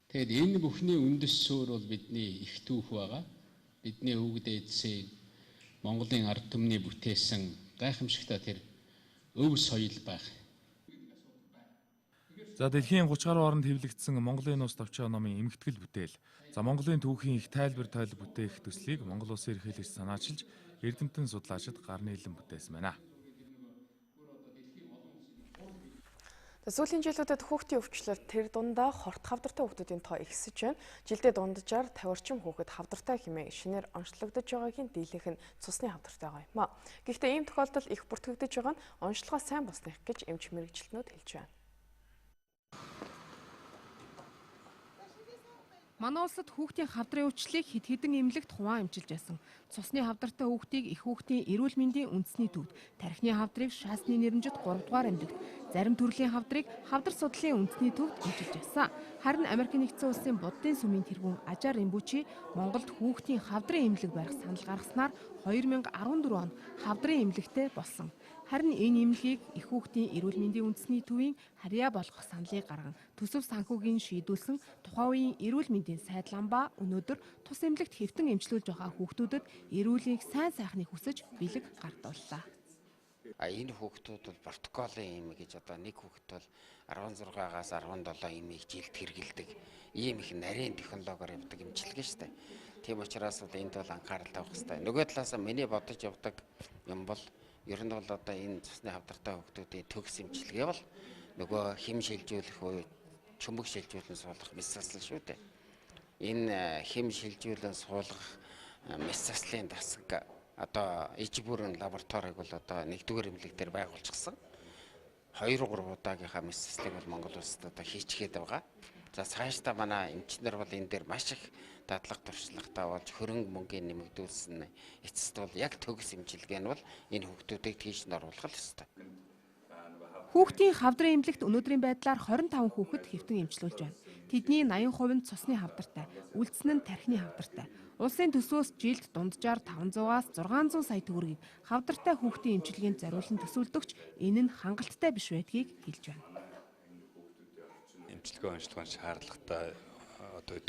Speaker 23: Тэгэд энэ бүхний үндэс суурь бол бидний их түүх байгаа. Бидний өвөг дээдсийн Монголын ард түмний бүтээсэн гайхамшигтай тэр өв соёл байх.
Speaker 13: За дэлхийн 30 гаруй оронд хэвлэгдсэн Монголын нууц товчоо номын эмхтгэл бүтээл. За Монголын түүхийн их тайлбар тойл бүтээх төслийг Монгол Улсын ерөнхийлөгч санаачилж эрдэмтэн судлаачид гар нийлэн бүтээсэн байна.
Speaker 2: Сүүлийн жилүүдэд хүүхдийн өвчлөлт тэр дундаа хорт хавдартай хүүхдүүдийн тоо ихсэж байна. Жилдээ дунджаар 50 орчим хүүхэд хавдартай хэмээн шинээр онцлогдож байгаагийн дийлэнх нь цусны хавдартай байгаа юм а. Гэхдээ ийм тохиолдол их бүртгэгдэж байгаа нь онцлогоо сайн болсных гэж эмч мэргэжилтнүүд хэлж байна.
Speaker 3: Манай улсад хүүхдийн хавдрын өвчлөлийг хэд хэдэн эмнэлэгт хуваан эмчилж байсан. Цусны хавдартай хүүхдийг эх хүүхдийн эрүүл мэндийн үндэсний төвд, тархины хавдрыг шаасны нэрэмжит 3 дугаар эмнэлэгт, зарим төрлийн хавдрыг хавдар судлалын үндэсний төвд эмчилж байсан. Харин Америк нэгдсэн улсын Буддын сүмийн тэргүүн Ажар Римбүчи Монголд хүүхдийн хавдрын эмнэлэг барих санал гаргаснаар 2014 онд хавдрын эмнэлэгтэй болсон. Харин энэ эмнэлгийг эх хүүхдийн эрүүл мэндийн үндэсний төвийн харьяа болгох саналыг гарган төсөв санхүүгийн шийдүүлсэн тухайн үеийн эрүүл мэндийн сайд ламба өнөөдөр тус эмнэлэгт хэвтэн эмчлүүлж байгаа хүүхдүүдэд эрүүлийг сайн сайхныг хүсэж бэлэг гардууллаа.
Speaker 6: Энэ хүүхдүүд бол протоколын эм гэж одоо нэг хүүхэд бол 16-аас 17 эмийг жилд хэрэглэдэг ийм их нарийн технологиор явдаг эмчилгээ шүү дээ. Тийм учраас бол энд бол анхаарал тавих хэрэгтэй. Нөгөө талаас миний бодож явдаг юм бол ер нь бол одоо энэ цусны хавдартай хүүхдүүдийн төгс эмчилгээ бол нөгөө хим шилжүүлэх уу чөмөг шилжүүлэн суулгах мэс заслал шүү дээ. Энэ хим шилжүүлэн суулгах мэс заслын дасаг одоо иж бүрэн лабораторийг бол одоо нэгдүгээр эмнэлэг дээр байгуулчихсан. 2 3 удаагийнхаа мэс заслыг бол Монгол улсад одоо хийчгээд байгаа. За цаашдаа манай эмчнэр бол энэ дээр маш их дадлага туршлагатай болж хөрөнгө мөнгөний нэмэгдүүлсэн эцэст бол яг төгс эмчилгээ нь бол энэ хүүхдүүдийг тийш нь оруулах л ёстой.
Speaker 3: Хүүхдийн хавдрын эмнэлэгт өнөөдрийн байдлаар 25 хүүхэд хэвтэн эмчлүүлж байна. Тэдний 80% нь цусны хавдартай, үлдсэн нь тархины хавдартай. Улсын төсвөөс жилд дунджаар 500-аас 600 сая төгрөгийг хавдартай хүүхдийн эмчилгээнд зориулан төсөөлдөгч энэ нь хангалттай биш байдгийг хэлж байна.
Speaker 7: Эмчилгээ онцлогын шаардлагатай одоо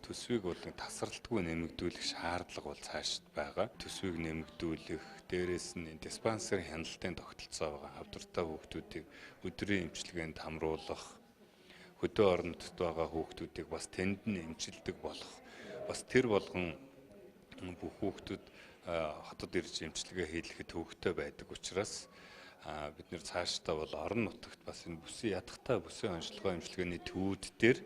Speaker 7: төсвийг бол тасралтгүй нэмэгдүүлэх шаардлага бол цаашд байгаа. Төсвийг нэмэгдүүлэх, дээрээс нь диспансер хяналтын тогтолцоо байгаа. Хавдартай хүүхдүүдийг өдрийн эмчилгээнд хамруулах, хөдөө орон нутгад байгаа хүүхдүүдийг бас тэнд нь эмчилдэг болох, бас тэр болгон бүх хүүхдүүд хотод ирж эмчилгээ хийлгэхэд төвөгтэй байдаг учраас бид нэр цаашдаа бол орон нутагт бас энэ бүсийн ядахтай бүсийн онцлогоо эмчилгээний төвүүд дээр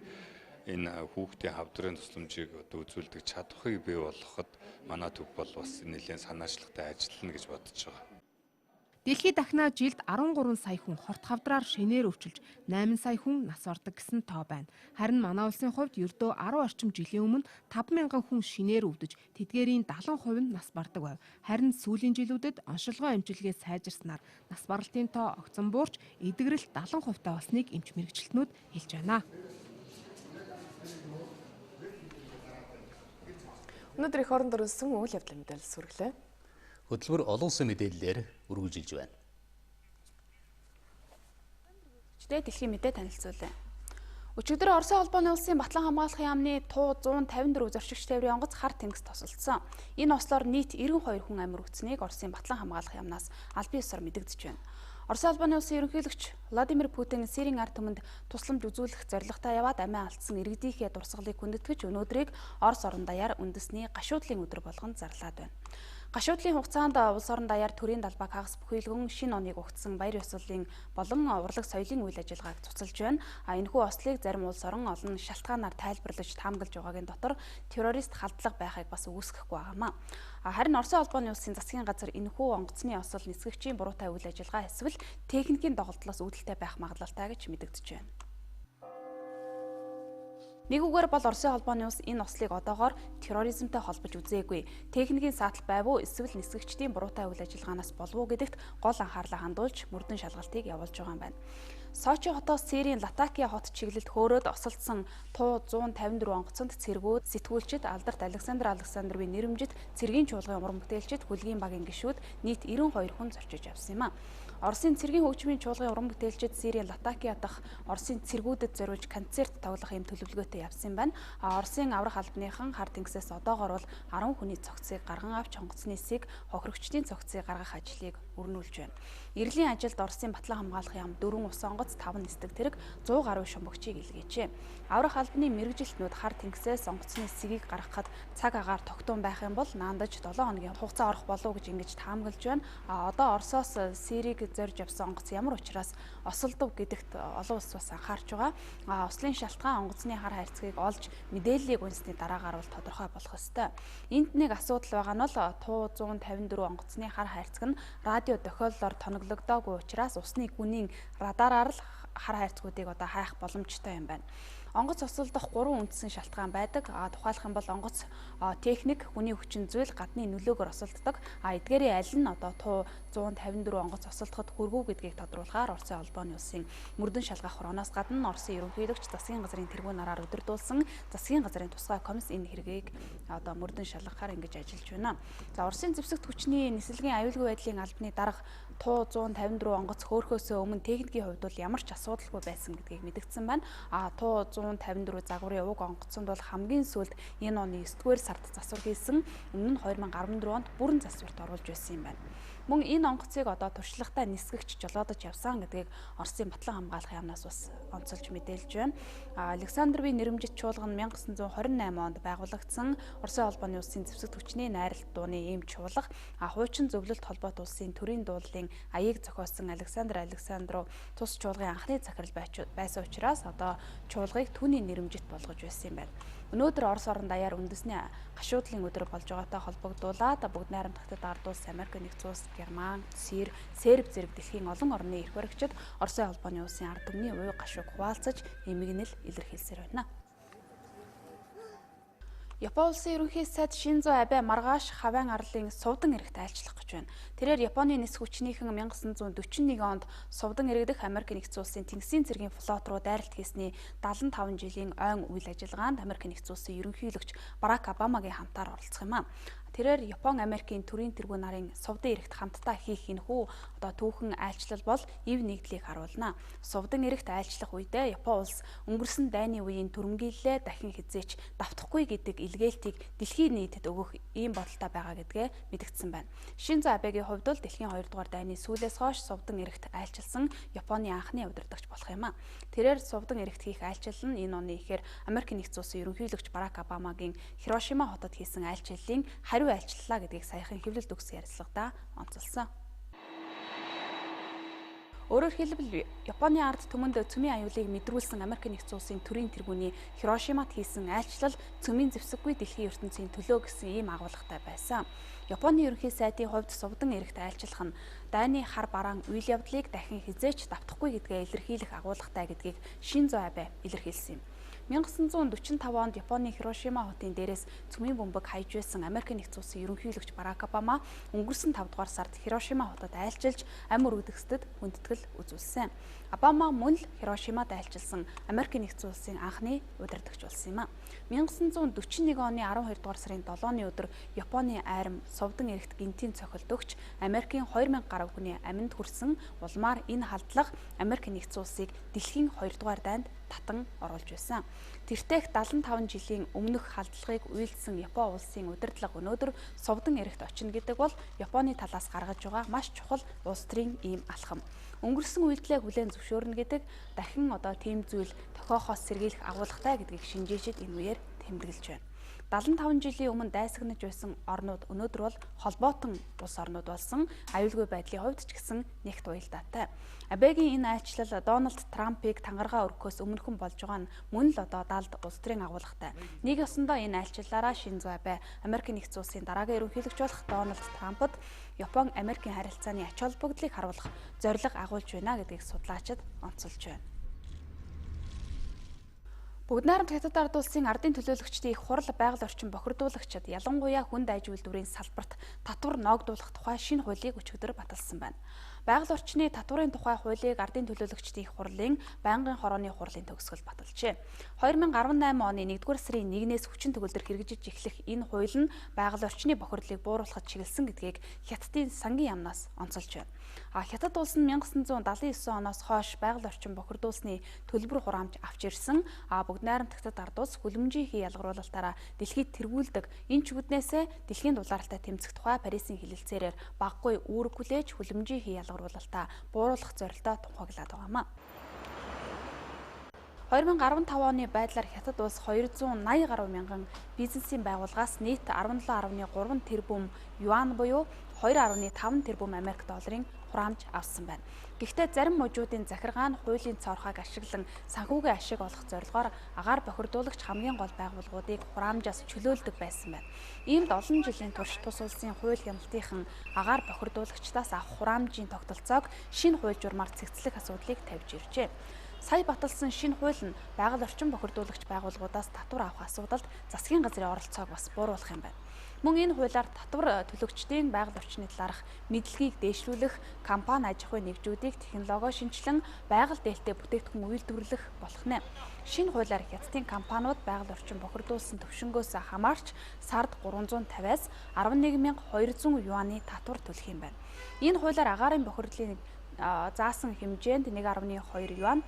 Speaker 7: энэ хүүхдийн хавдрын тусламжийг одоо үзүүлдэг чадварыг бий болгоход манай төв бол бас нэлээд санаачлагтай ажиллана гэж бодож байгаа.
Speaker 3: Дэлхийд дахнаа жилд 13 сая хүн хорт хавдраар шинээр өвчилж 8 сая хүн нас ордог гэсэн тоо байна. Харин манай улсын хувьд ердөө 10 орчим жилийн өмнө 5,000 хүн шинээр өвдөж тэдгээрийн 70% нь нас бардаг байв. Харин сүүлийн жилүүдэд оншилгоо эмчилгээ сайжирснаар нас баралтын тоо огцон буурч эдгэрэл 70% та болсныг эмч мэргэжилтнүүд хэлж байна.
Speaker 2: Өнөөдөр эх оронд өрнөсөн үйл явдлын мэдээлэл сүргэлээ.
Speaker 1: Хөтөлбөр олон улсын мэдээллээр үргэлжилж байна.
Speaker 8: Дэлхийн мэдээ танилцуулъя. Өчигдөр Оросын холбооны улсын Батлан хамгаалах яамны туу 154 зорчигч тээврийн онгоц хар тэнгис тосолдсон. Энэ ослоор нийт 92 хүн амир үтснийг Оросын Батлан хамгаалах яамнаас албан ёсоор мэдэгдэж байна. Оросын холбооны улсын ерөнхийлөгч Владимир Путин Сирийн ард түмэнд тусламж үзүүлэх зорилготой яваад амиа алдсан иргэдийнхээ дурсгалыг хүндэтгэж өнөөдрийг Орос орон даяар үндэсний гашуудлын өдөр болгон зарлаад байна. Гашуудлын хугацаанд улс орон даяар төрийн далбааг хагас бүхийлгэн шинэ оныг угтсан баяр ёслолын болон урлаг соёлын үйл ажиллагааг цуцалж байна. Энэхүү ослыг зарим улс орон олон шалтгаанаар тайлбарлаж таамаглаж байгаагийн дотор террорист халдлага байхыг бас үүсгэхгүй байгаамаа. Харин Оросын холбооны улсын засгийн газар энэхүү онгоцны осол нисгэгчийн буруутай үйл ажиллагаа эсвэл техникийн доголдлоос үүдэлтэй байх магадлалтай гэж мэдэгдэж байна. Нэг үгээр бол Оросын холбооны улс энэ ослыг одоогоор терроризмтай холбож үзээгүй. Техникийн саатал байв уу эсвэл нисгэгчдийн буруутай үйл ажиллагаанаас болов уу гэдэгт гол анхаарлаа хандуулж мөрдөн шалгалтыг явуулж байгаа юм байна. Сочи хотоос Сирийн Латакия хот чиглэлд хөөрөөд осолдсон туу 154 онгоцонд цэргүүд, сэтгүүлчид, алдарт Александр Александровын нэрэмжит цэргийн чуулгын уран бүтээлчид, хүлгийн багийн гишүүд нийт 92 хүн зорчиж явсан юм а. Оросын цэргийн хөгжмийн чуулгын уран бүтээлчид Сирийн Латакия дахь Оросын цэргүүдэд зориулж концерт тоглох юм төлөвлөгөөтэй явсан юм байна. Оросын аврах албаныхан хар тэнгисээс одоогоор бол 10 хүний цогцыг гарган авч онгоцны эсийг хохирогчдын цогцыг гаргах ажлыг өрнүүлж байна. Эрлийн ажилд Оросын Батлан хамгаалах яам 4 ус онгоц, 5 нисдэг тэрэг 100 гаруй шумбагчийг илгээжээ. Аврах албаны мэргэжилтнүүд хар тэнгисээс онгоцны сэгийг гаргахад цаг агаар тогтун байх юм бол наандаж 7 хоногийн хугацаа орох болов гэж ингэж таамаглаж байна. А одоо Оросоос Сирийг зорж явсан онгоц ямар учраас осолдов гэдэгт олон улс бас анхаарч байгаа. А ослын шалтгаан онгоцны хар хайрцгийг олж мэдээллийг унсны дараагаар бол тодорхой болох ёстой. Энд нэг асуудал байгаа нь бол Ту 154 онгоцны хар хайрцаг нь радио дохиоллоор тоноглогдоогүй учраас усны гүнийн радараар л хар хайрцгуудыг одоо хайх боломжтой юм байна. Онгоц осолдох 3 үндсэн шалтгаан байдаг. Тухайлах юм бол онгоц техник, хүний хүчин зүйл, гадны нөлөөгөөр осолддог. Эдгээрийн аль нь одоо Ту 154 онгоц осолдоход хүргэв гэдгийг тодруулахаар Оросын холбооны улсын мөрдөн шалгах хорооноос гадна Оросын ерөнхийлөгч засгийн газрын тэргүүн нараар удирдуулсан засгийн газрын тусгай комисс энэ хэргийг одоо мөрдөн шалгахаар ингэж ажиллаж байна. За Оросын зэвсэгт хүчний нислэгийн аюулгүй байдлын албаны дарга Ту 154 онгоц хөөрхөөсөө өмнө техникийн хувьд бол ямар ч асуудалгүй байсан гэдгийг мэдгдсэн байна. Ту 154 загварын уг онгоцонд бол хамгийн сүүлд энэ оны 9-р сард засвар хийсэн. Өмнө нь 2014 онд бүрэн засварт оруулж байсан юм байна. Мөн энэ онгоцыг одоо туршлагатай нисгэгч жолоодож явсан гэдгийг Оросын Батлан хамгаалах яамнаас бас онцолж мэдээлж байна. Александровын нэрэмжит чуулган 1928 онд байгуулагдсан Оросын холбооны улсын зэвсэгт хүчний найралт дууны ийм чуулга, хуучин зөвлөлт холбоот улсын төрийн дуулалын аяыг зохиосон Александр Александров тус чуулгын анхны захирал байсан учраас одоо чуулгыг түүний нэрэмжит болгож байсан юм байна. Өнөөдөр Орос орон даяар үндэсний гашуудлын өдөр болж байгаатай холбогдуулаад бүгд найрамдахад ард улс, Америк нэгдсэн улс, Герман, Сир, Серб зэрэг дэлхийн олон орны эрх баригчид Оросын холбооны улсын ард түмний уй гашууг хуваалцаж эмгэнэл илэрхийлсээр байна. Япон улсын ерөнхий сайд Шинзо Абе маргааш Хавайн арлын Сувдан эрэгт айлчлах гэж байна. Тэрээр Японы нисэх хүчнийхэн 1941 онд Сувдан эрэг дэх Америк нэгдсэн улсын тэнгисийн цэргийн флот руу дайралт хийсний 75 жилийн ойн үйл ажиллагаанд Америк нэгдсэн улсын ерөнхийлөгч Барак Обамагийн хамтаар оролцох юм а. Тэрээр Япон Америкийн төрийн тэргүүн нарын Сувдан эрэгт хамтдаа хийх энэхүү одоо түүхэн айлчлал бол ив нэгдлийг харуулна. Сувдан эрэгт айлчлах үедээ Япон улс өнгөрсөн дайны үеийн төрөмгийллээ дахин хизээч давтахгүй гэдэг илгээлтийг дэлхийн нийтэд өгөх ийм бодолтой байгаа гэдгээ мэдгдсэн байна. Шинзо Абегийн хувьд бол дэлхийн 2 дугаар дайны сүүлээс хойш Сувдан эрэгт айлчилсан Японы анхны удирдагч болох юм а. Тэрээр Сувдан эрэгт хийх айлчлал нь энэ оны ихээр Америк нэгдсэн улсын ерөнхийлөгч Барак Обамагийн Хирошима хотод хийсэн айлчлалын хариу айлчлалаа гэдгийг саяхан хэвлэлд өгсөн ярилцлагадаа онцолсон. Өөрөөр хэлбэл Японы ард түмэнд цөмийн аюулыг мэдрүүлсэн Америк нэгдсэн улсын төрийн тэргүүний Хирошимад хийсэн айлчлал цөмийн зэвсэггүй дэлхийн ертөнцийн төлөө гэсэн ийм агуулгатай байсан. Японы ерөнхий сайдын хувьд Сувдан эрэгт айлчлах нь дайны хар бараан үйл явдлыг дахин хизээч давтахгүй гэдгээ илэрхийлэх агуулгатай гэдгийг Шинзо Абе илэрхийлсэн юм. 1945 онд Японы Хирошима хотын дээрээс цөмийн бөмбөг хайж байсан Америк нэгдсэн улсын ерөнхийлөгч Барак Обама өнгөрсөн 5 дугаар сард Хирошима хотод айлчилж амь өргөдөгсдөд хүндэтгэл үзүүлсэн. Обама мөн л Хирошимад айлчилсан Америк нэгдсэн улсын анхны удирдагч болсон юм а. 1941 оны 12 дугаар сарын 7-ны өдөр Японы айрам Сувдан эрэгт гинтийн цохилт өгч Америкийн 2000 гаруй хүний амьд хүрсэн улмаар энэ халдлага Америк нэгдсэн улсыг дэлхийн 2 дугаар дайнд татан оруулж байсан. Тэртээх 75 жилийн өмнөх халдлагыг уйлдсан Япон улсын удирдлага өнөөдөр Сувдан эрэгт очино гэдэг бол Японы талаас гаргаж байгаа маш чухал улс төрийн ийм алхам. Өнгөрсөн үйлдэлээ хүлээн зөвшөөрнө гэдэг дахин одоо тийм зүйл тохиохоос сэргийлэх агуулгатай гэдгийг шинжээчид энэ үеэр тэмдэглэж байна. 75 жилийн өмнө дайсагнаж байсан орнууд өнөөдөр бол холбоотон улс орнууд болсон, аюулгүй байдлын хувьд ч гэсэн нэгт уялдаатай. Абегийн энэ айлчлал Дональд Трампыг тангараа өргөхөөс өмнөхөн болж байгаа нь мөн л одоо далд улс төрийн агуулгатай. Нэг ёсондоо энэ айлчлалаараа Шинзо Абе Америк нэгдсэн улсын дараагийн ерөнхийлөгч болох Дональд Трампд Япон Америкийн харилцааны ач холбогдлыг харуулах зорилго агуулж байна гэдгийг судлаачид онцолж байна. Бүгд найрамд Хятад ард улсын ардын төлөөлөгчдийн их хурал байгаль орчин бохирдуулагчид ялангуяа хүнд аж үйлдвэрийн салбарт татвар ноогдуулах тухай шинэ хуулийг өчигдөр баталсан байна. Байгаль орчны татварын тухай хуулийг ардын төлөөлөгчдийн их хурлын байнгын хорооны хурлын төгсгөл баталжээ. 2018 оны 1-р сарын 1-ээс хүчин төгөлдөр хэрэгжиж эхлэх энэ хууль нь байгаль орчны бохирдлыг бууруулахад чиглэсэн гэдгийг Хятадын сангийн яамнаас онцолж байна. Хятад улс нь 1979 оноос хойш байгаль орчин бохирдуулсны төлбөр хураамж авч ирсэн. Бүгд найрамдагтад ард улс хүлэмжийн хий ялгаруулалтаараа дэлхийд тэргүүлдэг. Энэ чүгднээсээ дэлхийн дулаалтай тэмцэх тухай Парисын хэлэлцээрээр багагүй үүрэг хүлээж хүлэмжийн хий ялгаруулалтаа бууруулах зорилтоо тунхаглаад байгаа юм. 2015 оны байдлаар Хятад улс 280 гаруй мянган бизнесийн байгууллагаас нийт 17.3 тэрбум юан буюу 2.5 тэрбум Америк долларын хураамж авсан байна. Гэхдээ зарим мужуудын захиргаа нь хуулийн цоорхойг ашиглан санхүүгийн ашиг олох зорилгоор агаар бохирдуулагч хамгийн гол байгууллагуудыг хураамжаас чөлөөлдөг байсан байна. Иймд олон жилийн турш тус улсын хууль хяналтынхан агаар бохирдуулагчдаас авах хураамжийн тогтолцоог шинэ хууль журмаар цэгцлэх асуудлыг тавьж иржээ. Сая баталсан шинэ хууль нь байгаль орчин бохирдуулагч байгууллагуудаас татвар авах асуудалд засгийн газрын оролцоог бас бууруулах юм байна. Мөн энэ хуулиар татвар төлөгчдийн байгаль орчны талаарх мэдлэгийг дээшлүүлэх, компани аж ахуйн нэгжүүдийг технологи шинжилэн байгаль дээлтэй бүтээгдэхүүн үйлдвэрлэх болох нэ. Шинэ хуулиар Хятадын компаниуд байгаль орчин бохирдуулсан төвшөнгөөс хамаарч сард 350-аас 11,200 юаны татвар төлөх юм байна. Энэ хуулиар агаарын бохирдлын заасан хэмжээнд 1.2 юан,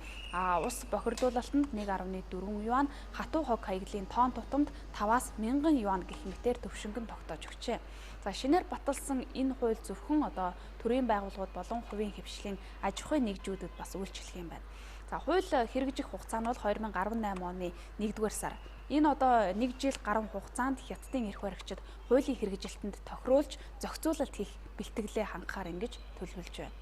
Speaker 8: ус бохирдуулалтанд 1.4 юан, хатуу хог хаяглалын тоон тутамд 5-аас 1000 юан гэх мэтээр төвшөнгөн тогтоож өгчээ. За шинээр баталсан энэ хууль зөвхөн одоо төрийн байгууллагууд болон хувийн хэвшлийн аж ахуйн нэгжүүдэд бас үйлчлэх юм байна. За хууль хэрэгжих хугацаа нь бол 2018 оны 1-р сар. Энэ одоо 1 жил гаруй хугацаанд Хятадын эрх баригчид хуулийн хэрэгжилтэнд тохируулж зохицуулалт хийх бэлтгэлээ хангахаар ингэж төлөвлөж байна.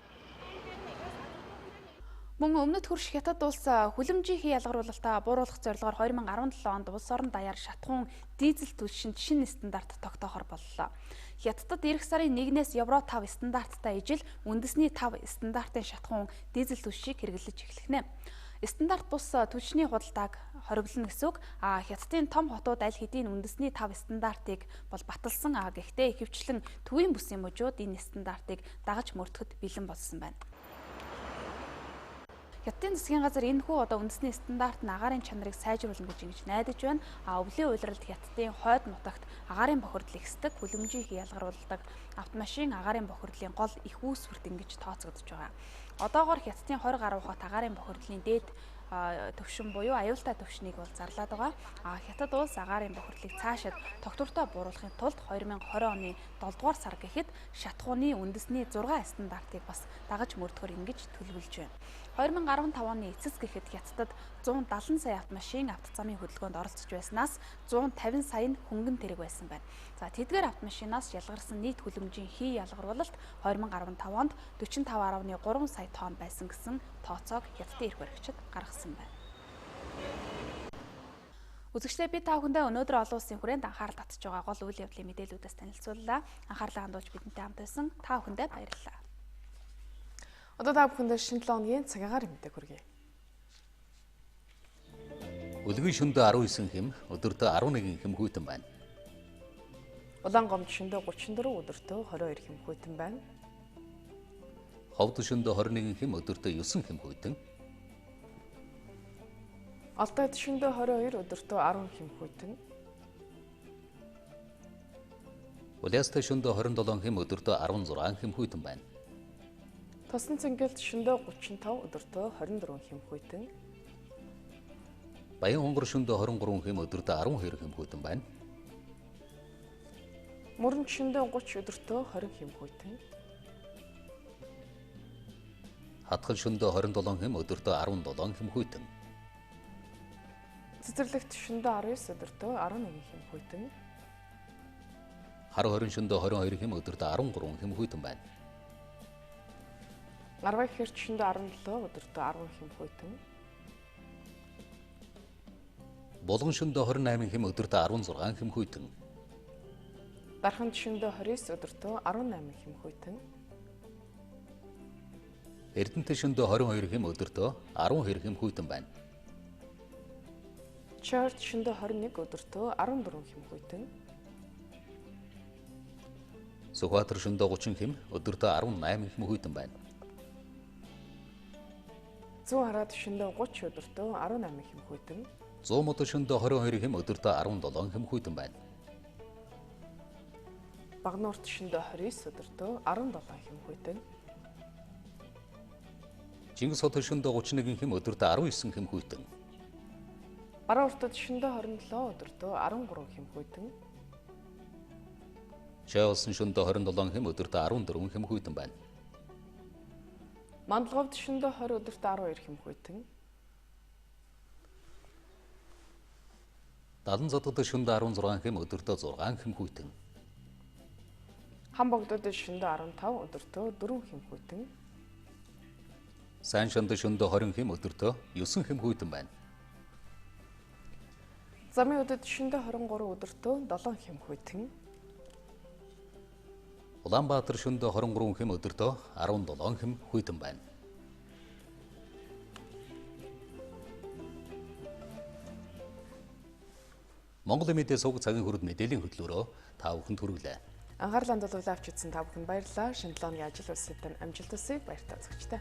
Speaker 8: Мөн өмнөд хөрш Хятад улс хүлэмжийн хий ялгаруулалтаа бууруулах зорилгоор 2017 онд улс орон даяар шатхуун дизель түлшинд шинэ стандарт тогтоохор боллоо. Хятадд ирэх сарын 1-ээс Евро 5 стандарттай ижил үндэсний 5 стандартын шатхуун дизель түлшийг хэрэглэж эхлэх нэ. Стандарт бус түлшний худалдааг хориглоно гэсэн үг. Хятадын том хотууд аль хэдийн үндэсний 5 стандартыг бол баталсан. Гэхдээ ихэвчлэн төвийн бүсийн мужууд энэ стандартыг дагаж мөрдөхөд бэлэн болсон байна. Хятадын засгийн газар энэхүү одоо үндэсний стандарт нь агаарын чанарыг сайжруулна гэж ингэж найдаж байна. Өвлийн улиралд Хятадын хойд нутагт агаарын бохирдол ихсдэг, хүлэмжийн хий ялгаруулдаг автомашин агаарын бохирдлын гол их үүсвэрт ингэж тооцогдож байгаа. Одоогоор Хятадын 20 гаруй хот агаарын бохирдлын дээд төвшин буюу аюултай төвшнийг бол зарлаад байгаа. Хятад улс агаарын бохирдлыг цаашид тогтвортой бууруулахын тулд 2020 оны 7 дугаар сар гэхэд шатхууны үндэсний 6 стандартыг бас дагаж мөрдөхөр ингэж төлөвлөж байна. 2015 оны эцэс гэхэд Хятадд 170 сая автомашин автозамын хөдөлгөөнд оролцож байснаас 150 сая нь хөнгөн тэрэг байсан байна. За тэдгээр автомашинаас ялгарсан нийт хүлэмжийн хий ялгаруулалт 2015 онд 45.3 сая тонн байсан гэсэн тооцоог Хятадын эрх баригчид гаргасан байна. Үзэгчдээ би та бүхэндээ өнөөдөр олон улсын хүрээнд анхаарал татж байгаа гол үйл явдлын мэдээллүүдээс танилцууллаа. Анхаарлаа хандуулж бидэнтэй хамт байсан та бүхэндээ баярлалаа.
Speaker 2: Одоо та бүхэндээ шинэ 7 хоногийн цаг агаар мэдээг хүргэе.
Speaker 1: Өлгөн шөндөө 19 хэм, өдөртөө 11 хэм хүйтэн байна.
Speaker 2: Улаан гомд шөндөө 34, өдөртөө 22 хэм хүйтэн байна.
Speaker 1: Ховд шөндөө 21 хэм, өдөртөө 9 хэм хүйтэн.
Speaker 2: Алтайд шөндөө 22, өдөртөө 10 хэм хүйтэн.
Speaker 1: Улаастай шөндөө 27 хэм, өдөртөө 16 хэм хүйтэн байна.
Speaker 2: Тосон цэнгэлд шөндөө 35, өдөртөө 24 хэм хүйтэн.
Speaker 1: Баян хонгор шөндөө 23 хэм, өдөртөө 12 хэм хүйтэн байна.
Speaker 2: Мөрөнд шөндөө 30, өдөртөө 20 хэм хүйтэн.
Speaker 1: Хатгал шөндөө 27 хэм, өдөртөө 17 хэм хүйтэн.
Speaker 2: Цэцэрлэгт шөндөө 19, өдөртөө 11 хэм хүйтэн.
Speaker 1: Хар хорин шөндөө 22 хэм, өдөртөө 13 хэм хүйтэн байна.
Speaker 2: Нарвай хэрч шөндөө 17, өдөртөө 10 хэм хүйтэн.
Speaker 1: Булган шөндөө 28 хэм, өдөртөө 16 хэм хүйтэн.
Speaker 2: Дарханд шөндөө 29, өдөртөө 18 хэм хүйтэн.
Speaker 1: Эрдэнэт шөндөө 22 хэм, өдөртөө 12 хэм хүйтэн байна.
Speaker 2: Чорт шөндөө 21, өдөртөө 14 хэм хүйтэн.
Speaker 1: Сүхбаатар шөндөө 30 хэм, өдөртөө 18 хэм хүйтэн байна.
Speaker 2: Зүүн хараад шөндөө 30 өдөртөө 18 хэм хүйтэн.
Speaker 1: Зуун мод шөндөө 22 хэм өдөртөө 17 хэм хүйтэн байна.
Speaker 2: Багнуурт шөндөө 29 өдөртөө 17 хэм хүйтэн.
Speaker 1: Чингис хот шөндөө 31 хэм өдөртөө 19 хэм хүйтэн.
Speaker 2: Баруун уртад шөндөө 27 өдөртөө 13 хэм хүйтэн.
Speaker 1: Чайлсан шөндөө 27 хэм өдөртөө 14 хэм хүйтэн байна.
Speaker 2: Мандалговд шөндөө 20 өдөртөө 12 хэм хүйтэн.
Speaker 1: Далан зодод шөндөө 16 хэм өдөртөө 6 хэм хүйтэн.
Speaker 2: Хан богдод шөндөө 15 өдөртөө 4 хэм хүйтэн.
Speaker 1: Сайн шонд шөндөө 20 хэм өдөртөө 9 хэм хүйтэн байна.
Speaker 2: Замын өдөд шөндөө 23 өдөртөө 7 хэм хүйтэн.
Speaker 1: Улаанбаатар шөндөө 23 хэм өдөртөө 17 хэм хүйтэн байна. Монголын мэдээ сувг цагийн хүрд мэдээллийн хөтлөөрөө та бүхэнд хүргэлээ.
Speaker 2: Анхаарлаа хандуулан авч үзсэн та бүхэнд баярлалаа. Шинэ 7 өдрийн ажил үйлсэд амжилт хүсье. Баяртай үзэгчтэй.